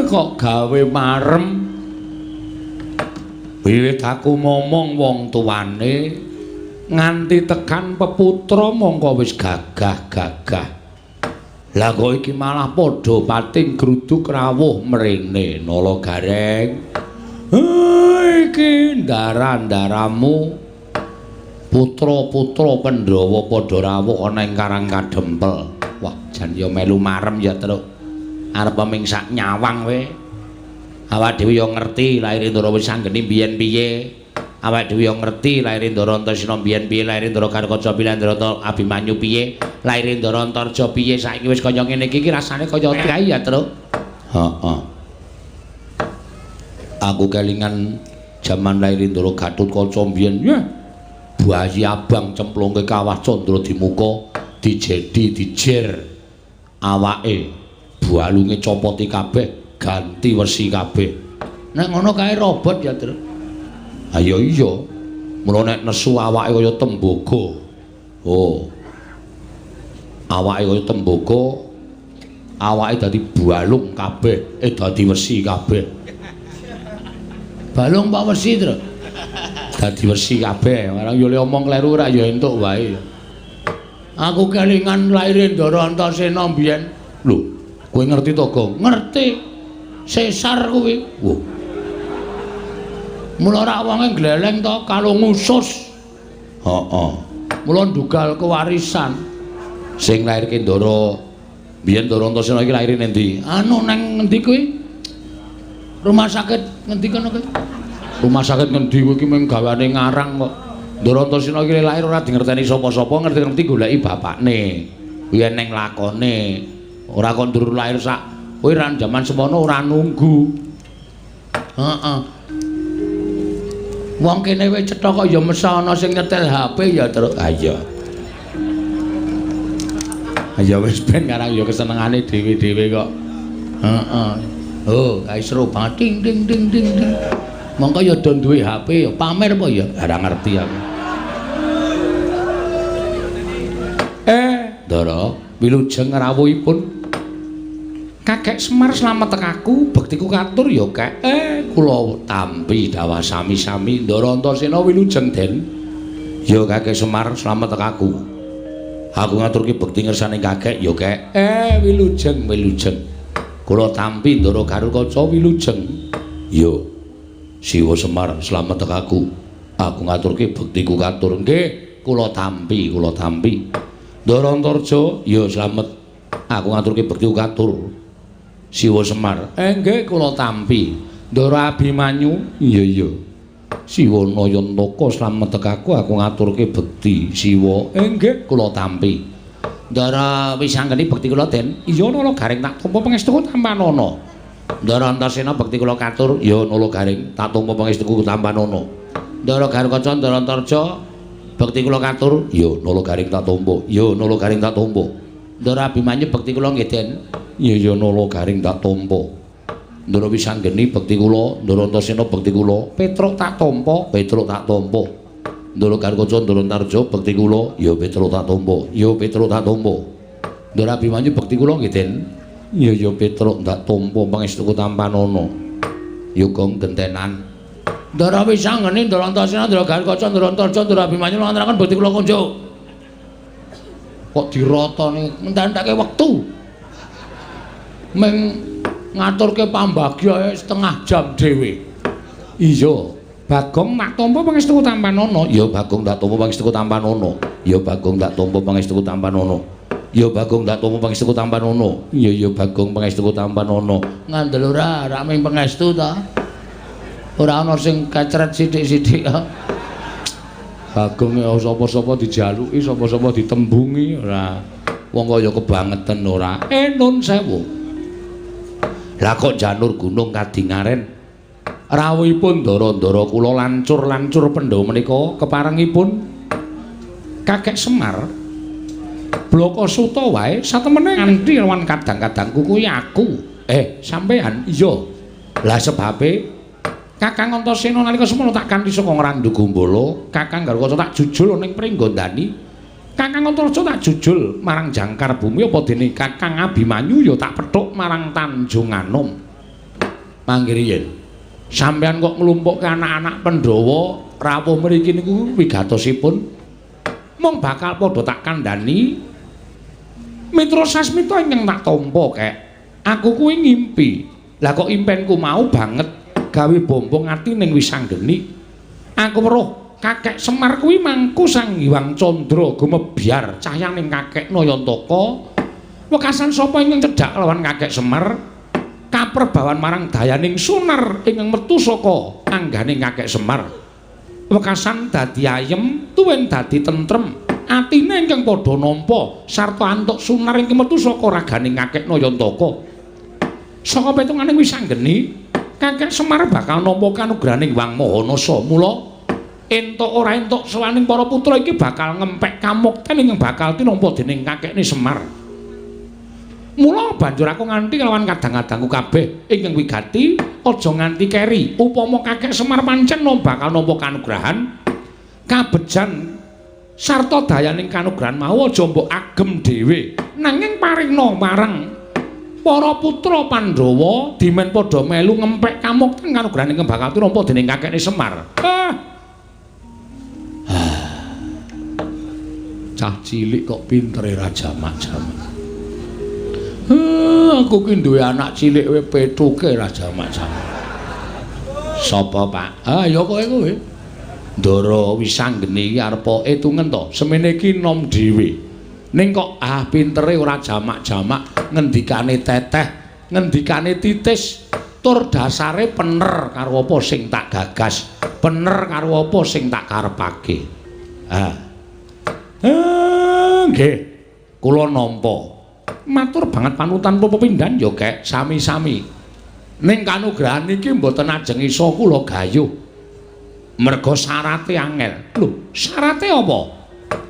Kok gawe marem. Wiwit aku momong wong tuane nganti tekan peputra mongko wis gagah-gagah. Lah kok iki malah padha pating gruduk rawuh mrene Nala Gareng. Iki ndara-ndaramu putra-putra Pandhawa padha rawuh ana ing Karang Kadempel. Wah, jan ya melu marem ya, Truk. Arep ming sak nyawang we. Awak dhewe ya ngerti lair Ndara wis anggene biyen piye. Awak dhewe ya ngerti lair Ndara Antasena biyen piye, lair Ndara Garukaca piye, Ndara Abimanyu piye, lair Ndara Antarja piye. Saiki wis kaya ngene iki rasane kaya kae ya, Truk. Heeh. Aku kelingan jaman lair Ndara Gatotkaca biyen. Ya. Bayi abang cemplungke kawah candra di muka, dijedi dijer awake, balunge copoti kabeh, ganti wesi kabeh. Nek ngono kae robot ya, Truk. Ayo iya. Mula nek nesu awake kaya tembaga. Oh. Awake kaya tembaga, awake dadi balung kabeh, dadi wesi kabeh. Balung pak wesi, Truk? Dadi wesi kabeh. Ora yo le omong kleru ora ya entuk wae. Aku kelingan laire Ndara Antasena biyen. Lho, kowe ngerti to, Gong? Ngerti. Sesar kuwi. Wah. Mula ora wonge gleleng to kalung usus. Heeh. Mula ndugal kewarisan. Sing lairke Ndara biyen Ndara Antasena iki laire ning ndi? Anu nang ngendi kuwi? Rumah sakit ngendi kono kuwi? Rumah sakit ngendi kuwi iki mung gawane ngarang kok. Ndara Antasena iki lahir ora dingerteni sapa-sapa, ngerti-ngerti goleki bapakne. Kuwi eneng lakone. Ora kok ndur lahir sak kowe ra jaman semono ora nunggu. Heeh. Wong kene wis cetha kok ya mesa ana sing nyetel HP ya, Truk. Ha iya. Ya wis ben karang ya kesenengane dhewe-dhewe kok. Heeh. Oh, kae seru banget. Ding ding ding ding ding. Mongko ya do duwe HP ya pamer apa ya? Ora ngerti aku. Ndara, wilujeng rawuhipun Kakek Semar slamet tekaku, bektiku katur ya, Kek. Kula tampi dawah sami-sami. Ndara Antasena wilujeng, Den. Ya Kakek Semar slamet tekaku. Aku ngaturke bekti ngersane Kakek ya, Kek. Wilujeng, wilujeng. Kula tampi Ndara Garukaca wilujeng. Ya. Siwa Semar slamet tekaku. Aku ngaturke bektiku katur. Nggih, kula tampi, kula tampi. Ndara Antarja ya slamet. Aku ngaturke bektiku katur. Siwa Semar. Nggih, kula tampi. Ndara Abimanyu, iya iya. Siwa Nayantaka slamet tekaku, aku ngaturke bekti. Siwa, nggih, kula tampi. Ndara Wisanggeni bekti kula, Den. Iya Nala Gareng tak tampa pangestuku tampanana. Ndara Antasena bekti kula katur, ya Nala Gareng tak tampa pangestuku tampanana. Ndara Garukaca, Ndara Antarja bekti kula katur, ya Nala Gareng tak tampa. Ya Nala Gareng tak tampa. Ndara Abimanyu bekti kula nggih, Den. Iya ya Nala Gareng tak tampa. Ndara Wisanggeni bekti kula, Ndara Antasena bekti kula, Petruk tak tampa, Petruk tak tampa. Ndara Garukaca, Ndara Antarja bekti kula, ya Petruk tak tampa, ya Petruk tak tampa. Ndara Abimanyu bekti kula nggih, Den. Iya ya Petruk tak tampa pangestuku tampanana. Ya gong gentenan. Ndara Wisanggeni, Ndara Antasena, Ndara Garukaca, Ndara Antarja, Ndara Abimanyu ngaturaken bekti kula kunjuk. Kok dirotone entek-enteke wektu. Ming ngaturke pambagya setengah jam dhewe. Iya, Bagong tak tampa pangestuku tampanana. Ya Bagong tak tampa pangestuku tampanana. Ya Bagong tak tampa pangestuku tampanana. Ya Bagong tak tampa pangestuku tampanana. Iya ya Bagong pangestuku tampanana. Ngandel ora, rak ming pangestu ta. Ora ana sing kecret sithik-sithik. Bagong ya sapa-sapa dijaluki, sapa-sapa ditembungi ora. Wong kaya kebangeten ora. Nun sewu. Lah kok janur gunung kadingaren rawuhipun ndara-ndara kula lancur-lancur Pandhawa menika keparengipun Kakek Semar Blaka Suta wae satemene nganti lawan kadang-kadangku kuwi aku. Sampean iya. Lah sebabe Kakang Antasena nalika semono tak kanthi saka Ngrandu Gumbala, Kakang Garukaca tak jujul ning Pringgondani. Kakang Antarja tak jujul marang jangkar bumi apa dene Kakang Abimanyu ya tak pethuk marang Tanjung Anom. Mangke riyin. Sampeyan kok nglumpukke anak-anak Pandhawa rawuh mriki niku wigatosipun mung bakal padha tak kandhani. Mitra Sasmita ingkang tak tampa, Kek. Aku kuwi ngimpi. Lah kok impenku mau banget gawe bombong ati ning Wisanggeni. Aku weruh Kakek Semar kuwi mangku Sang Hyang Candra gumebyar cahyaning Kakek Nayantaka. Wekasan sapa ingkang cedhak lawan Kakek Semar kaperbawan marang dayaning sunar ingkang metu saka angganing Kakek Semar. Wekasan dadi ayem tuwin dadi tentrem. Atine ingkang padha nampa sarta antuk sunar ingkang metu saka raganing Kakek Nayantaka. Saka petunganing Wisanggeni, Kakek Semar bakal nampa kanugrahaning Hyang Maha Nasa. Mula entuk ora entuk sawaning para putra iki bakal ngempek kamukten ingkang bakal tinampa dening kakekne Semar. Mula banjur aku nganti kelawan kadang-kadangku kabeh ingkang wigati aja nganti keri. Upama Kakek Semar pancen bakal nampa kanugrahan kabejan sarta dayaning kanugrahan mau aja mbok agem dhewe, nanging paringna marang para putra Pandhawa dimen padha melu ngempek kamukten kanugrahan ingkang bakal tinampa dening kakekne Semar. Cah cilik kok pintere ra jamak-jamak. Aku ki duwe anak cilik kowe pethuke ra jamak-jamak. Sapa, Pak? Ah, ya kowe kowe. Ndara Wisanggeni iki arep etungen to. Semene iki nom dhewe. Ning kok pintere ora jamak-jamak, ngendikane teteh, ngendikane titis, tur dasare pener karo apa sing tak gagas, pener karo apa sing tak karepake. Ah. Nggih. Kula nampa. Matur banget panutan pepindhan ya, Kek, sami-sami. Ning kanugrahan iki mboten ajeng iso kula gayuh. Merga syarate angel. Lho, syarate apa?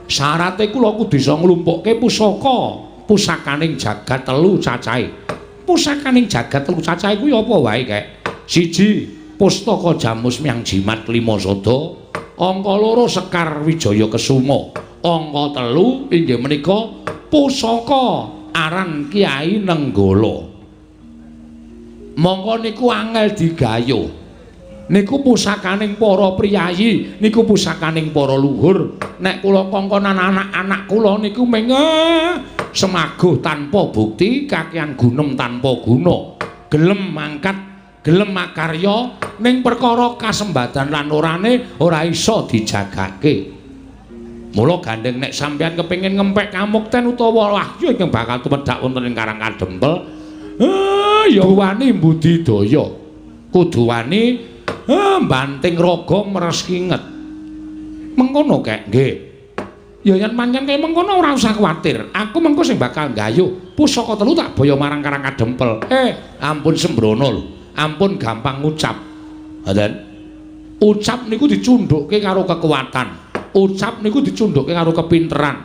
Syarate kula kudu iso nglumpukke pusaka, pusakaning jagat telu cacahe. Pusakaning jagat telu cacahe kuwi apa wae, Kek? Siji, pustaka Jamus Myang Jimat Lima Sada. Angka loro Sekar Wijaya Kesuma. Angka telu inggih menika pusaka aran Kyai Nenggala. Mongko niku angel digayuh. Niku pusakaning para priyayi, niku pusakaning para luhur. Nek kula kongkonan anak-anak kula niku mung semaguh tanpa bukti, kakean gunem tanpa guna. Gelem mangkat, gelem makarya ning perkara kasembadan lan orane ora iso dijagake. Mula gandeng nek sampeyan kepengin ngempek kamukten utawa wahyu ingkang bakal tumedhak wonten ing Karang Kadempel, ya wani mbudidaya. Kudu wani banting raga meres kinget. Mengkono, Kek? Nggih. Ya yen pancen kaya mengkono ora usah kuwatir. Aku mengko sing bakal nggayuh pusaka telu tak baya marang Karang Kadempel. Ampun sembrono lho. Ampun gampang ngucap. Ngoten. Ucap niku dicundhukke karo kekuatan. Ucap niku dicundhukke karo kepinteran.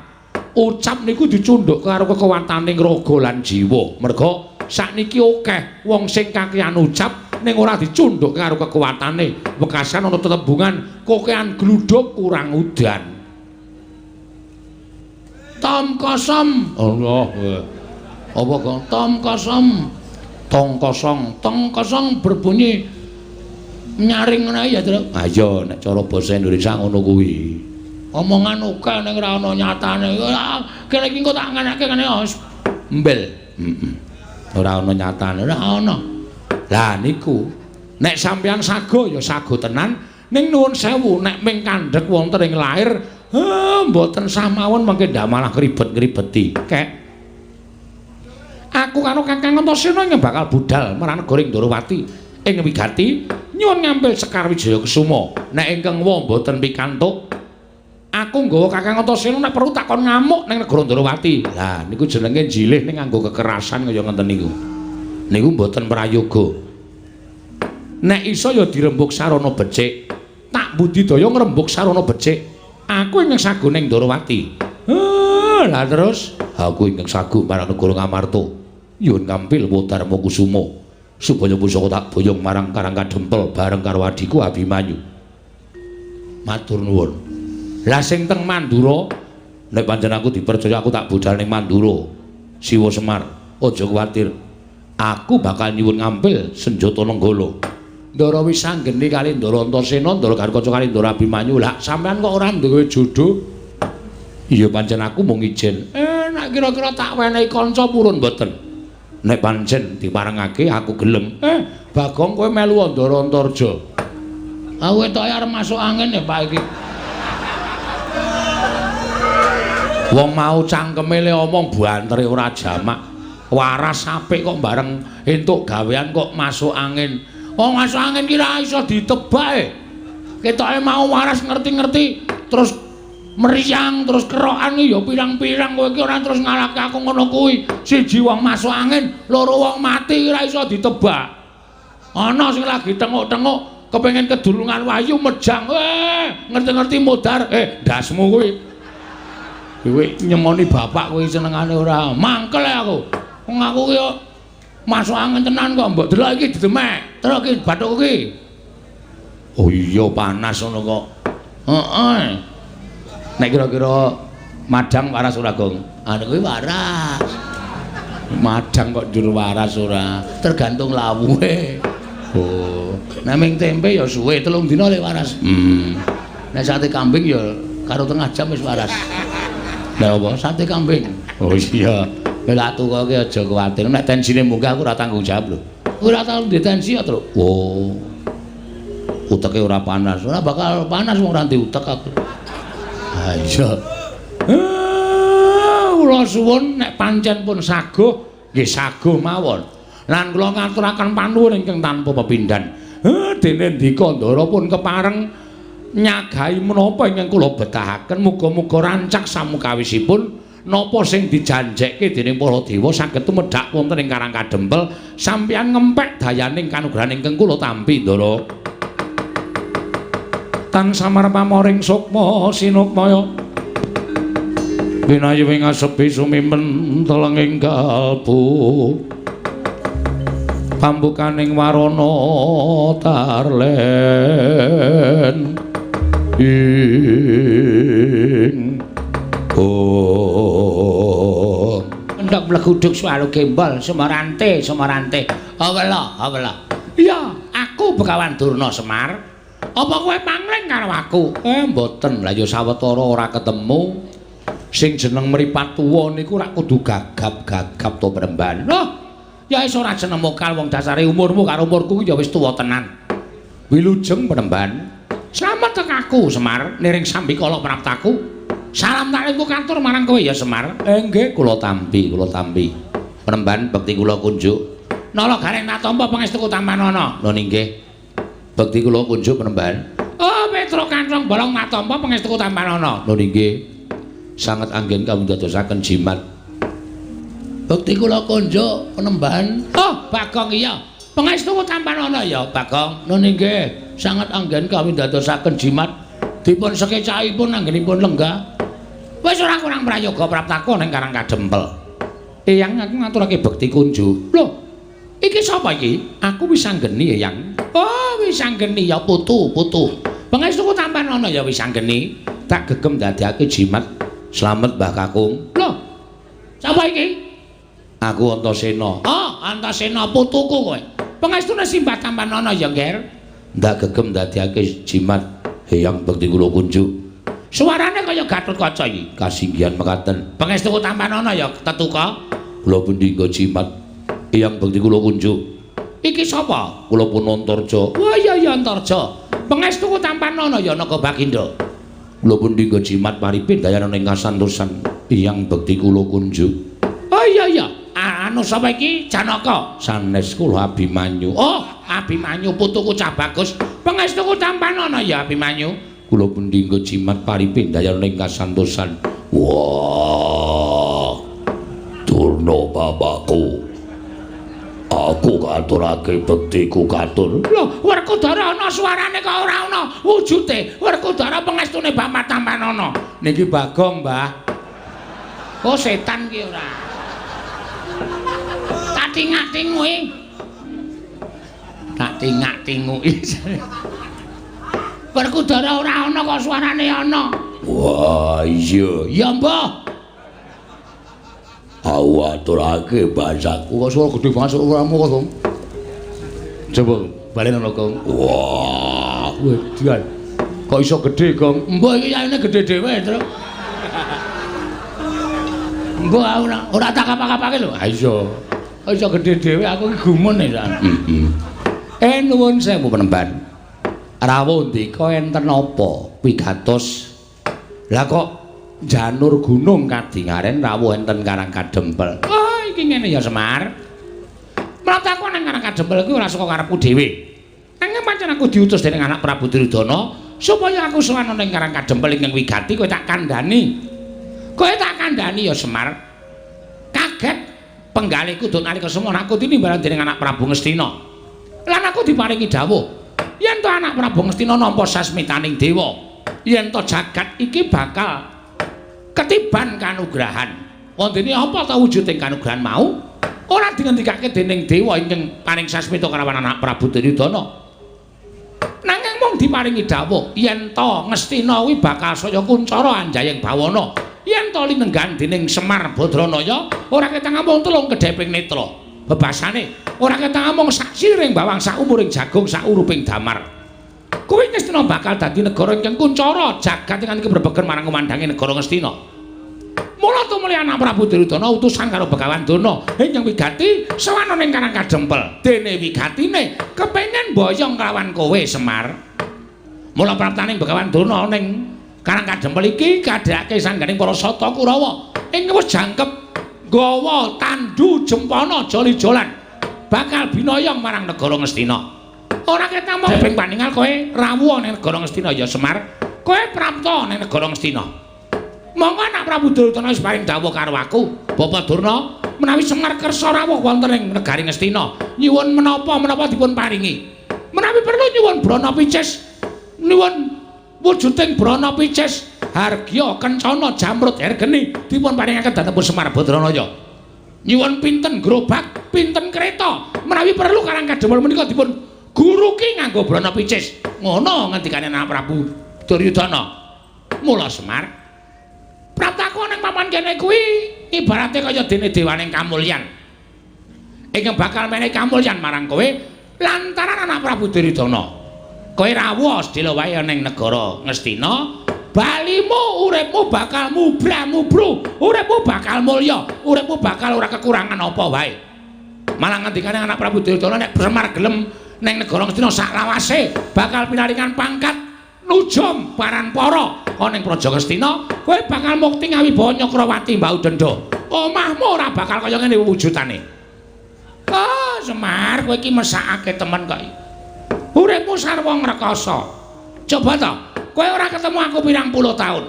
Ucap niku dicundhukke karo kekuwataning raga lan jiwa. Merga sakniki akeh wong sing kakean ucap ning ora dicundhukke karo kekuatane. Wekasan ana tetembungan kokean gludhuk kurang udan. Tom kosong. Allah. Apa kok tom kosong? Tong kosong, tong kosong berbunyi nyaring ngono ya, Truk. Ha iya, nek cara basa Indonesia ngono kuwi. Omongan akeh ning ora ana nyatane. Kene iki engko tak ngeneke kene mbel. Heeh. Ora ana nyatane, ora ana. Lah niku nek sampeyan sago ya sago tenan, ning nuwun sewu nek ming kandhek wonten ing lair, mboten sah mawon mengke ndak malah kribet-kribeti. Kek. Aku karo Kakang Antasena ingkang bakal budal marang negara Ndorowati ing wigati nyuwun ngampil Sekar Wijaya Kesuma. Nek ingkang wa mboten pikantuk, aku nggawa Kakang Antasena nek perlu takon ngamuk ning negara Ndorowati. Lah niku jenenge jilih ning nganggo kekerasan kaya ngenten niku. Niku mboten prayoga. Nek iso ya dirembug sarana becik. Tak budidaya ngrembug sarana becik. Aku ingkang sago ning Ndorowati. Lah terus aku ingkang sago marang negara Ngamarta. Nyuwun ngampil Dharma Kusuma supaya pusaka tak boyong marang Karang Kadempel bareng karo adhiku Abimanyu. Matur nuwun. Lah sing teng Mandura nek pancen aku dipercaya aku tak budal ning Mandura. Siwa Semar, aja kuwatir. Aku bakal nyuwun ngampil senjata Nenggala. Ndara wis anggene kali Ndara Antasena, Ndara Garukaca kali Ndara Abimanyu. Lah sampean kok ora duwe jodho? Iya pancen aku mung ijen. Nek kira-kira tak wenehi kanca purun mboten. Nek pancen diparengake aku gelem. Bagong kowe melu Ndara Antarja. Aku ketoke arep masuk angin ya Pak iki. Wong mau cangkeme le omong bantere ora jamak. Waras apik kok bareng entuk gawean kok masuk angin. Wong masuk angin ki ra iso ditebak e. Ketoke mau waras ngerti-ngerti terus meriang terus kerokan ya pirang-pirang kowe iki ora terus ngalahke aku ngono kuwi. Siji wong masuk angin, loro wong mati ora iso ditebak. Ana sing lagi tenguk-tenguk kepengin kedulungan wahyu mejang. Ngerti-ngerti modar, ndasmu kuwi. Kuwi nyemoni bapak kuwi senengane ora. Mangkel aku. Wong aku ki masuk angin tenan kok mbok delok iki didemek. Terus iki bathukku ki. Oh iya panas ngono kok. Heeh. Nek kira-kira madang waras ora, Gong? Anu kuwi waras. Madang kok njur waras ora? Tergantung lawuhe. Oh, nek ming tempe ya suwe 3 dina le waras. Nek sate kambing ya karo tengah jam wis waras. Lah apa? Sate kambing. Oh iya. Kowe lak tukoke aja kuwatir. Nek tensine munggah aku ora tanggung jawab lho. Ora tau ndek tensi ya, Truk. Oh. Uteke ora panas. Ora bakal panas wong ora ndek utek aku. Ha iya. Kula suwun nek pancen pun saguh, nggih saguh mawon. Lan kula ngaturaken panuwun ingkang tanpa pepindhan. Dene ndika Ndara pun kepareng nyagahi menapa ingkang kula betahaken, muga-muga rancak samukawisipun napa sing dijanjekke dening para dewa saged tumedhak wonten ing Karang Kadempel, sampeyan ngempek dayaning kanugrahan ingkang kula tampi Ndara. Tan samar pamoring sukma sinukmaya winayu ing asepi sumimen telenging kalbu pambukaning warana tarlen ing oh Endhok mleguduk swalu gembol Sumarante Sumarante. Awela awela. Iya, aku Begawan Durna Semar. Apa kowe pangling karo aku? Mboten. Lah ya sawetara ora ketemu. Sing jeneng mripat tuwa niku rak kudu gagap-gagap to Premban. Loh, ya wis ora jeneng mokal wong dasare umurmu karo umurku ya wis tuwa tenan. Wilujeng Premban. Slamet tek aku Semar, niring sambikala praptaku. Salam taklingku katur marang kowe ya Semar. Nggih, kula tampi, kula tampi. Premban bekti kula kunjuk. Nala gareng tak tampa pangestuku tampanana. Lho nggih. Bekti kula kunjuk Premban. Oh, Petruk Kanthong Bolong matampa pangestuku tampanana. Lho nggih. Sanget anggen kawindadosaken jimat. Bekti kula kunjuk Penemban. Oh, Bagong iya. Pangestuku tampanana ya, Bagong. Lho nggih. Sanget anggen kawindadosaken jimat. Dipun sekecakipun anggenipun lenggah. Wis ora kurang prayoga praptaku ning Karang Kadempel. Eyang aku ngaturake bekti kunjuk. Lho, iki sapa iki? Aku wis anggeni, Eyang. Oh, wis anggeni ya putu, putu. Pangestuku tampanana ya wis anggeni. Tak gegem dadekake jimat. Slamet Mbah Kakung. Lho, sapa iki? Aku Antasena. Oh, Antasena putuku kowe. Pangestune simbah tampanana ya, Nger. Ndak gegem dadekake jimat. Eyang bekti kula kunjuk. Suarane kaya Gatotkaca iki. Kasinggihan mekaten. Pangestuku tampanana ya tetuka. Kula pundi nggo jimat. Eyang bekti kula kunjuk. Iki sapa? Kula pun Antarja. Wah iya ya Antarja. Pangestuku tampanana ya Naga Baginda. Kula pundi nggo jimat paripin dayana ing kasantosan. Eyang bekti kula kunjuk. Oh iya iya. Anu sapa iki? Janaka. Sanes kula Abimanyu. Oh, Abimanyu putuku cah bagus. Pangestuku tampanana ya Abimanyu. Kula pundi nggo jimat paripin dayana ing kasantosan. Wah. Durna bapakku. Aku katurake bektiku katur. Lho, Werkudara ana suarane kok ora ana wujude. Werkudara pangestune Bapak tampanana. Niki Bagong, Mbah. Oh, setan ki ora. Tak tingak-tinguki. Tak tingak-tinguki. Werkudara ora ana kok suarane ana. Wah, iya. Ya, Mbah. Aku aturake bahasaku kok suara gedhe banget suaramu kok, Gong. Coba balenono, Gong. Wah, wedan. Kok iso gedhe, Gong? Mbok iki yayane gedhe dhewe, Truk. Mbok aku ora tak kapak-kapake lho. Ha iya. Kok iso gedhe dhewe aku iki gumun e, San. Heeh. Nuwun sewu penemban. Rawuh ndika enten apa wigatos? Lah kok janur gunung kadingaren rawuh enten Karang Kadempel. Oh, iki ngene ya Semar. Mlate aku nang Karang Kadempel kuwi ora saka karepku dhewe. Nanging pancen aku diutus dening anak Prabu Duryudana supaya aku sowan ning Karang Kadempel ingkang wigati kowe tak kandhani. Kowe tak kandhani ya Semar. Kaget penggalihku duk nalika semono aku tinimbalan dening anak Prabu Ngastina. Lan aku diparingi dawuh yen to anak Prabu Ngastina nampa sasmitaning dewa, yen to jagat iki bakal ketiban kanugrahan. Wondene apa ta wujuding kanugrahan mau? Ora dingendikake dening dewa ingkang paring sasmita karawan anak Prabu Duryudana. Nanging mung diparingi dawuh yen to Ngastina kuwi bakal saya kuncara anjayeng bawana. Yen to linenggan dening Semar Badranaya ora ketang amung telung kedheping netra. Bebasane ora ketang amung sak siring bawang sak umuring jagung sak uruping damar. Kuwi Ngastina bakal dadi negara ingkang kuncara jagat ingkang kebrebegen marang kumandange negara Ngastina. Mula tumuli anak Prabu Duryudana utusan karo Begawan Durna ingkang wigati sowan ning Karang Kadempel. Dene wigatine kepengin boyong kelawan kowe Semar. Mula praptaning Begawan Durna ning Karang Kadempel iki kadhake sangganing para sata Kurawa ingkang wis jangkep gawa tandu jempana joli-jolan bakal binoyong marang negara Ngastina. Ora ketamo ping paningal kowe rawuh ning negara Ngastina ya Semar. Kowe prapta ning negara Ngastina. Monggo anak Prabu Duryudana wis paring dawuh karo aku, Bapak Durna, menawi Semar kersa rawuh wonten ing negari Ngastina, nyuwun menapa-menapa dipun paringi. Menawi perlu nyuwun brana picis, nyuwun wujuding brana picis, hargya kencana jamrut hergeni dipun paringaken dhateng Semar Badranaya. Nyuwun pinten gerobak, pinten kereta, menawi perlu Karang Kadempel menika dipun guruki nganggo brana picis. Ngono ngendikane anak Prabu Duryudana. Mula Semar, praptaku ning papan kene kuwi ibarate kaya dene dewaning kamulyan. Ingkang bakal menehi kamulyan marang kowe lantaran anak Prabu Duryudana. Kowe rawuh sedhela wae ning negara Ngastina, balimu uripmu bakal mubra-mubru, uripmu bakal mulya, uripmu bakal ora kekurangan apa wae. Malah ngendikane anak Prabu Duryudana nek Semar gelem ning negara Ngastina sak lawase bakal pinaringan pangkat nujum paranpara ana ning Praja Ngastina, kowe bakal mukti ngawibawa Nyakrawati Mbau Denda. Omahmu ora bakal kaya ngene wujudane. Oh, Semar, kowe iki mesakake temen kok. Uripmu sarwa ngrekoso. Coba to, kowe ora ketemu aku pirang puluh tahun.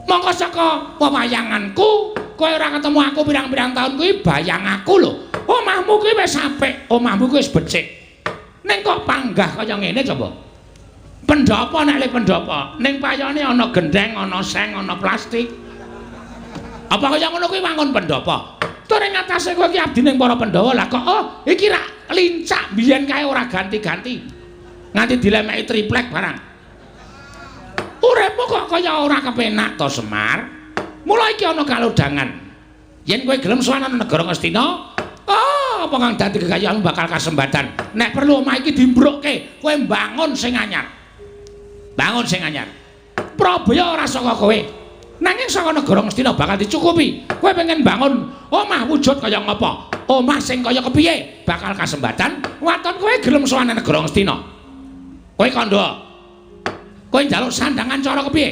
Mongko saka wewayanganku, kowe ora ketemu aku pirang-pirang tahun kuwi bayang aku lho. Omahmu kuwi wis apik, omahmu kuwi wis becik. Ning kok panggah kaya ngene coba? Pendhapa nek le pendhapa, ning payone ana gendheng, ana seng, ana plastik. Apa kaya ngono kuwi wangun pendhapa? Tur ing atase kowe iki abdi ning para Pandhawa lah kok oh iki rak lincak biyen kae ora ganti-ganti. Nganti dilemeki triplek barang. Uripmu kok kaya ora kepenak to Semar? Mula iki ana kalodhangan. Yen kowe gelem sowan nang negara Ngastina, oh apa kang dadi kekayaanmu bakal kasembatan. Nek perlu omah iki dimbrukke, kowe mbangun sing anyar. Bangun sing anyar. Prabaya ora saka kowe. Nanging saka negara Ngastina bakal dicukupi. Kowe pengen bangun omah wujud kaya ngapa? Omah sing kaya kepiye bakal kasembatan. Waton kowe gelem sowan nang negara Ngastina. Kowe kandha. Kowe njaluk sandangan cara kepiye?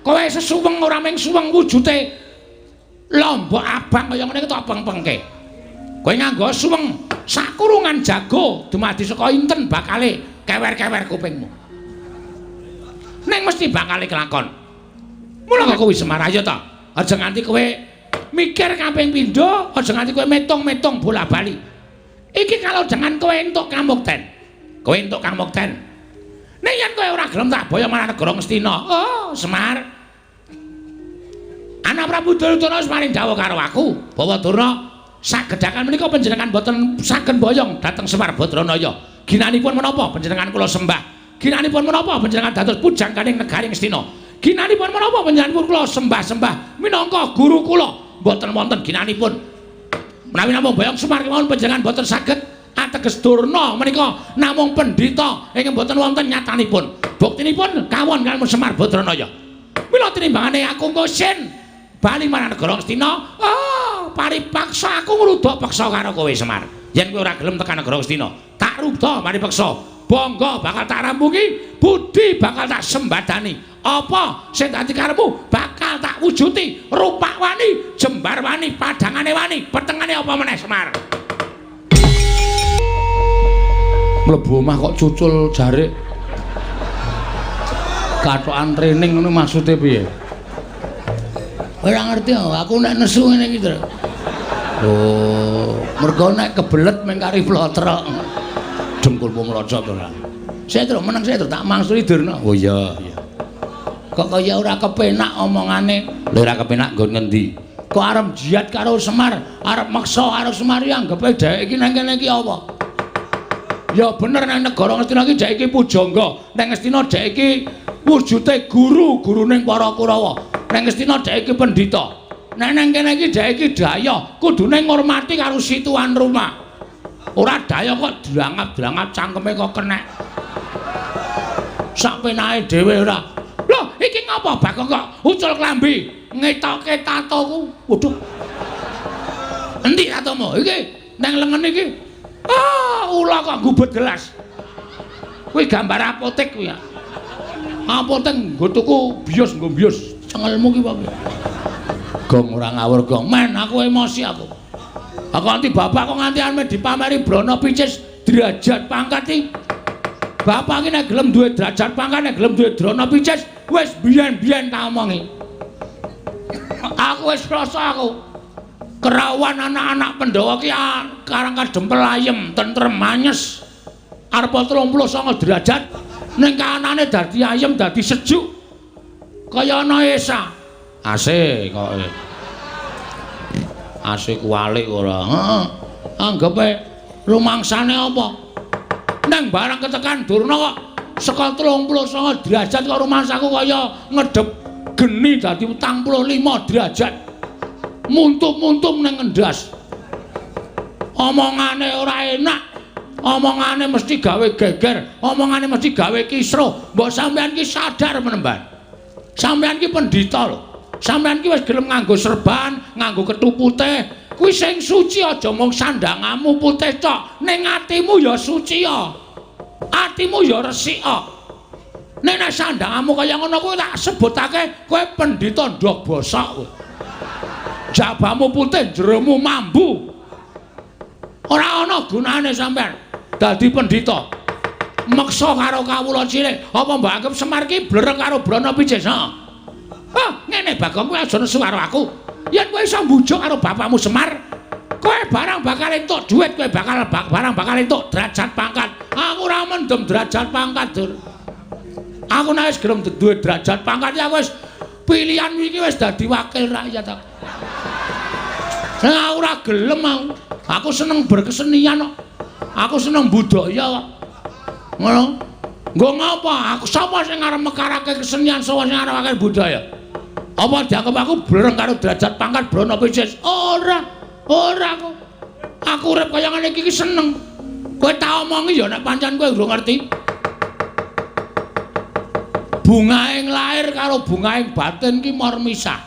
Kowe sesuweng ora mung suweng wujute lombok abang kaya ngene iki tok peng-pengke. Kowe nganggo suweng sakurungan jago dumadi saka inten bakale kewer-kewer kupingmu. Ning mesti bakale kelakon. Mula kok kuwi Semar ayo ta. Aja nganti kowe mikir kaping pindho, aja nganti kowe metung-metung bola-bali. Iki kalau jangan kowe entuk kamukten. Kowe entuk kamukten. Nek yen kowe ora gelem tak boyong marang negara Ngastina. Oh, Semar. Anak Prabu Duryudana wis paring dawuh karo aku, Bawa Durna sagedhakan menika panjenengan boten saged boyong dhateng Semar Badranaya. Ginanipun menapa panjenengan kula sembah? Ginanipun menapa panjenengan dados pujangganing negari Ngastina? Ginanipun menapa panjenenganipun kula sembah-sembah minangka guru kula? Mboten wonten ginanipun. Menawi namung boyong Semar kemawon panjenengan mboten saged ateges Durna menika namung pendhita ingkang mboten wonten nyatanipun. Buktinipun kawon kaliyan Semar Badranaya. Mila tinimbangane aku ngosin bali marang negara Ngastina, paripaksa aku ngrudha peksa karo kowe Semar. Yen kowe ora gelem tekan negara Ngastina, tak rudha paripeksa. Bangga bakal tak rampungi, budi bakal tak sembadani. Apa sing dadi karepmu bakal tak wujuti. Rupak wani, jembar wani, padangane wani, petengane apa meneh Semar. Mlebu omah kok cucul jarik. Kathokan training ngono maksude piye? Ora ngerti aku nek nesu ngene iki, Tru. Oh, mergo nek kebelet mung kari plotrok. Dengkulmu mlocot ora. Saya Tru meneng saya Tru tak mangsuli Durna. Oh iya, iya. Kok kaya ora kepenak omongane. Lha ora kepenak nggon ngendi? Kok arep jihad karo Semar, arep meksa karo Semar iki anggepe dheweke iki nang kene iki apa? Ya bener nang negara Ngastina iki dhek iki pujangga, nang Ngastina dhek iki wujude guru, guruning para Kurawa. Nang Ngastina dhek iki pendhita. Nek nang kene iki dhek iki daya, kudune ngurmati karo si tuan rumah. Ora daya kok drangap-drangap cangkeme kok kenek. Sak penake dhewe ora. Lho, iki ngapa Bagong kok ucul klambi ngetoke tatoku? Waduh. Endi tatomu? Iki nang lengen iki. Ah, ula kok gubet gelas. Kuwi gambar apotek kuwi ya. Apotek nggo tuku bios nggo bios. Cengelmu ki apa? Gong ora ngawur gong. Men aku emosi aku. Aku nganti bapak kok nganti ame dipameri Brana Picis derajat pangkat iki. Bapak iki nek gelem duwe derajat pangkat, nek gelem duwe Brana Picis wis biyen-biyen tak omongi. Aku wis rasa aku. Kerawan anak-anak Pandhawa ki karang kadempel ayem, tentrem, anyes. Arep 39 derajat ning kahanane dadi ayem, dadi sejuk. Kaya ana esa. AC kok. AC kuwalik ora. Heeh. Anggepe rumangsane apa? Nang barang ketekan Durna kok saka 39 derajat kok rumangsaku kaya ngedep geni dadi 45 derajat. Muntum-muntum ning ngendas. Omongane ora enak. Omongane mesti gawe geger, omongane mesti gawe kisruh. Mbok sampean ki sadar menemban. Sampean ki pendhita lho. Sampean ki wis gelem nganggo serban, nganggo kethu putih. Kuwi sing suci aja mung sandangamu putih tok, ning atimu ya suci ya. Atimu ya resik ya. Nek nek sandangamu kaya ngono kuwi tak sebutake kowe pendhita ndog bosok kowe. Jabamu putih, jeromu mambu. Ora ana gunane sampean dadi pendhita. Meksa karo kawula cilik, apa mbok anggap Semar ki blereng karo Brana Picis? Heeh. Ah, ngene Bagong, kowe aja nesu karo aku. Yen kowe iso mbujuk karo bapakmu Semar, kowe barang bakal entuk dhuwit, kowe bakal barang bakal entuk derajat pangkat. Aku ora mendem derajat pangkat, Dur. Aku nek wis gelem duwe derajat pangkat ya wis pilihan iki wis dadi wakil rakyat aku. Nah, ora gelem aku. Aku seneng berkesenian kok. Aku seneng budaya kok. Ngono. Nggo ngapa? Aku sapa sing arep mekarake kesenian, sapa sing arep mekarake budaya? Apa dianggep aku blereng karo derajat pangkat Brana Picis? Ora. Ora aku. Aku urip kaya ngene iki seneng. Kowe tak omongi ya nek pancen kowe urung ngerti. Bungaing lahir karo bungaing batin ki mor misah.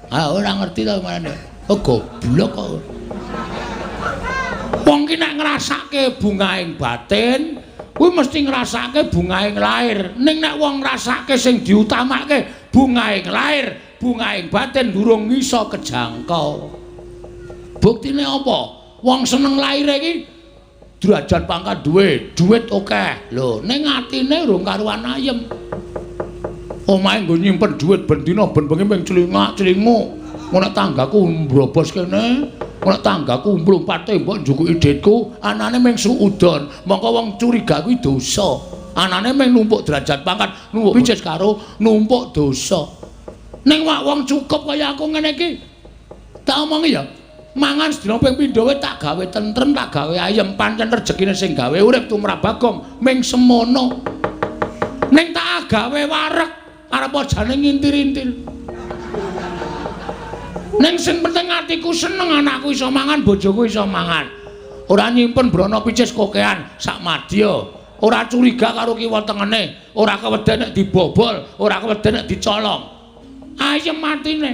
Ah ora ngerti ta marane. Oh goblok kok. Wong ki nek ngrasake bungaing batin, kuwi mesti ngrasake bungaing lahir. Ning nek wong ngrasake sing diutamake bungaing lahir, bungaing batin durung iso kejangkau. Buktine apa? Wong seneng lahir iki derajat pangkat duwe, duit akeh. Lho, ning atine urung karuan ayem. Omahe nggo nyimpen dhuwit ben dina ben bengi ming clingak-clinguk. Ngono tanggaku mbrobos kene, ngono tanggaku mlumpat tembok njukuki dhitku, anane ming suudon. Mongko wong curiga kuwi dosa. Anane ming numpuk derajat pangkat, numpuk picis karo numpuk dosa. Ning wong cukup kaya aku ngene iki. Tak omongi ya, mangan sedina ping pindho wae tak gawe tentrem, tak gawe ayem, pancen rejekine sing gawe urip tumrap Bagong ming semono. Ning tak gawe wareg, arep jane ngintir-intir. Ning sing penting atiku seneng, anakku iso mangan, bojoku iso mangan. Ora nyimpen brana picis kokean sak madya. Ora curiga karo kiwa tengene, ora keweden nek dibobol, ora keweden nek dicolong. Ayem atine.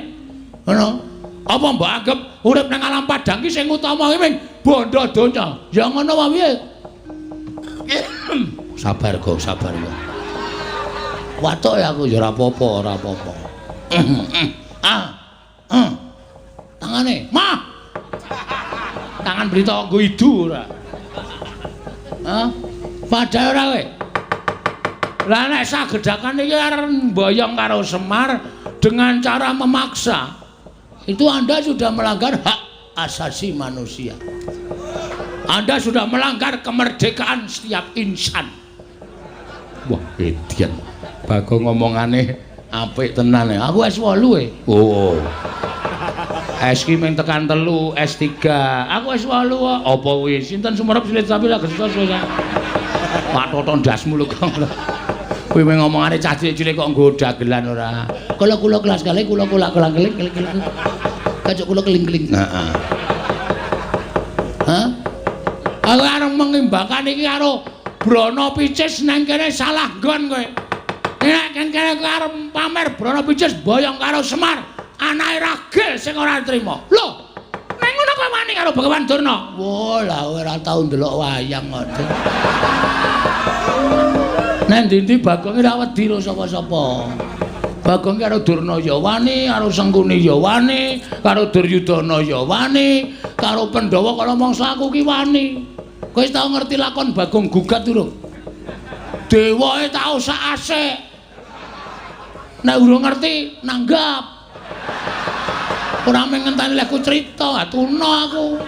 Ngono. Apa mbok anggap urip nang alam padang ki sing utama ki mung bondo donya? Ya ngono wae piye? Sabar go, sabar ya. Watuk ya aku ya ora apa-apa, ora apa-apa. Ah. Tangane, mah. Tangan berita nggo idu ora. Hah? Padahal ora kowe. Lah nek sagedhakan iki arep mboyong karo Semar dengan cara memaksa, itu Anda sudah melanggar hak asasi manusia. Anda sudah melanggar kemerdekaan setiap insan. Wah, edian. Bagong ngomongane apik tenan ya. Aku S8 e. Oh. S ki mung tekan 3, S3. Aku S8 kok. Apa kuwi? Sinten sumerep silit sapi lagi susah. Pak Toto ndasmu lho kok. Kuwi mung ngomongane cah cilik-cilik kok nggo dagelan ora. Kula kula kelas kali kula kula kelang keling keling keling. Kacuk kula keling-keling. Heeh. Hah? Aku arep mengimbakan iki karo Brana Picis nang kene salah nggon kowe. Nek kene kowe arep pamer Brana Picis boyong karo Semar, anake ragil sing ora trima. Lho, nek ngono kowe wani karo Begawan Durna? Wah, lah ora tau ndelok wayang kok. Nek ndi-ndi Bagong ora wedi karo sapa-sapa. Bagong karo Durna ya wani, karo Sengkuni ya wani, karo Duryudana ya wani, karo Pandhawa kala mangsa aku ki wani. Kowe wis tau ngerti lakon Bagong gugat durung? Dewae tau sak asik. Nek urung ngerti nanggap. Ora mung ngenteni lek crita, atuna aku.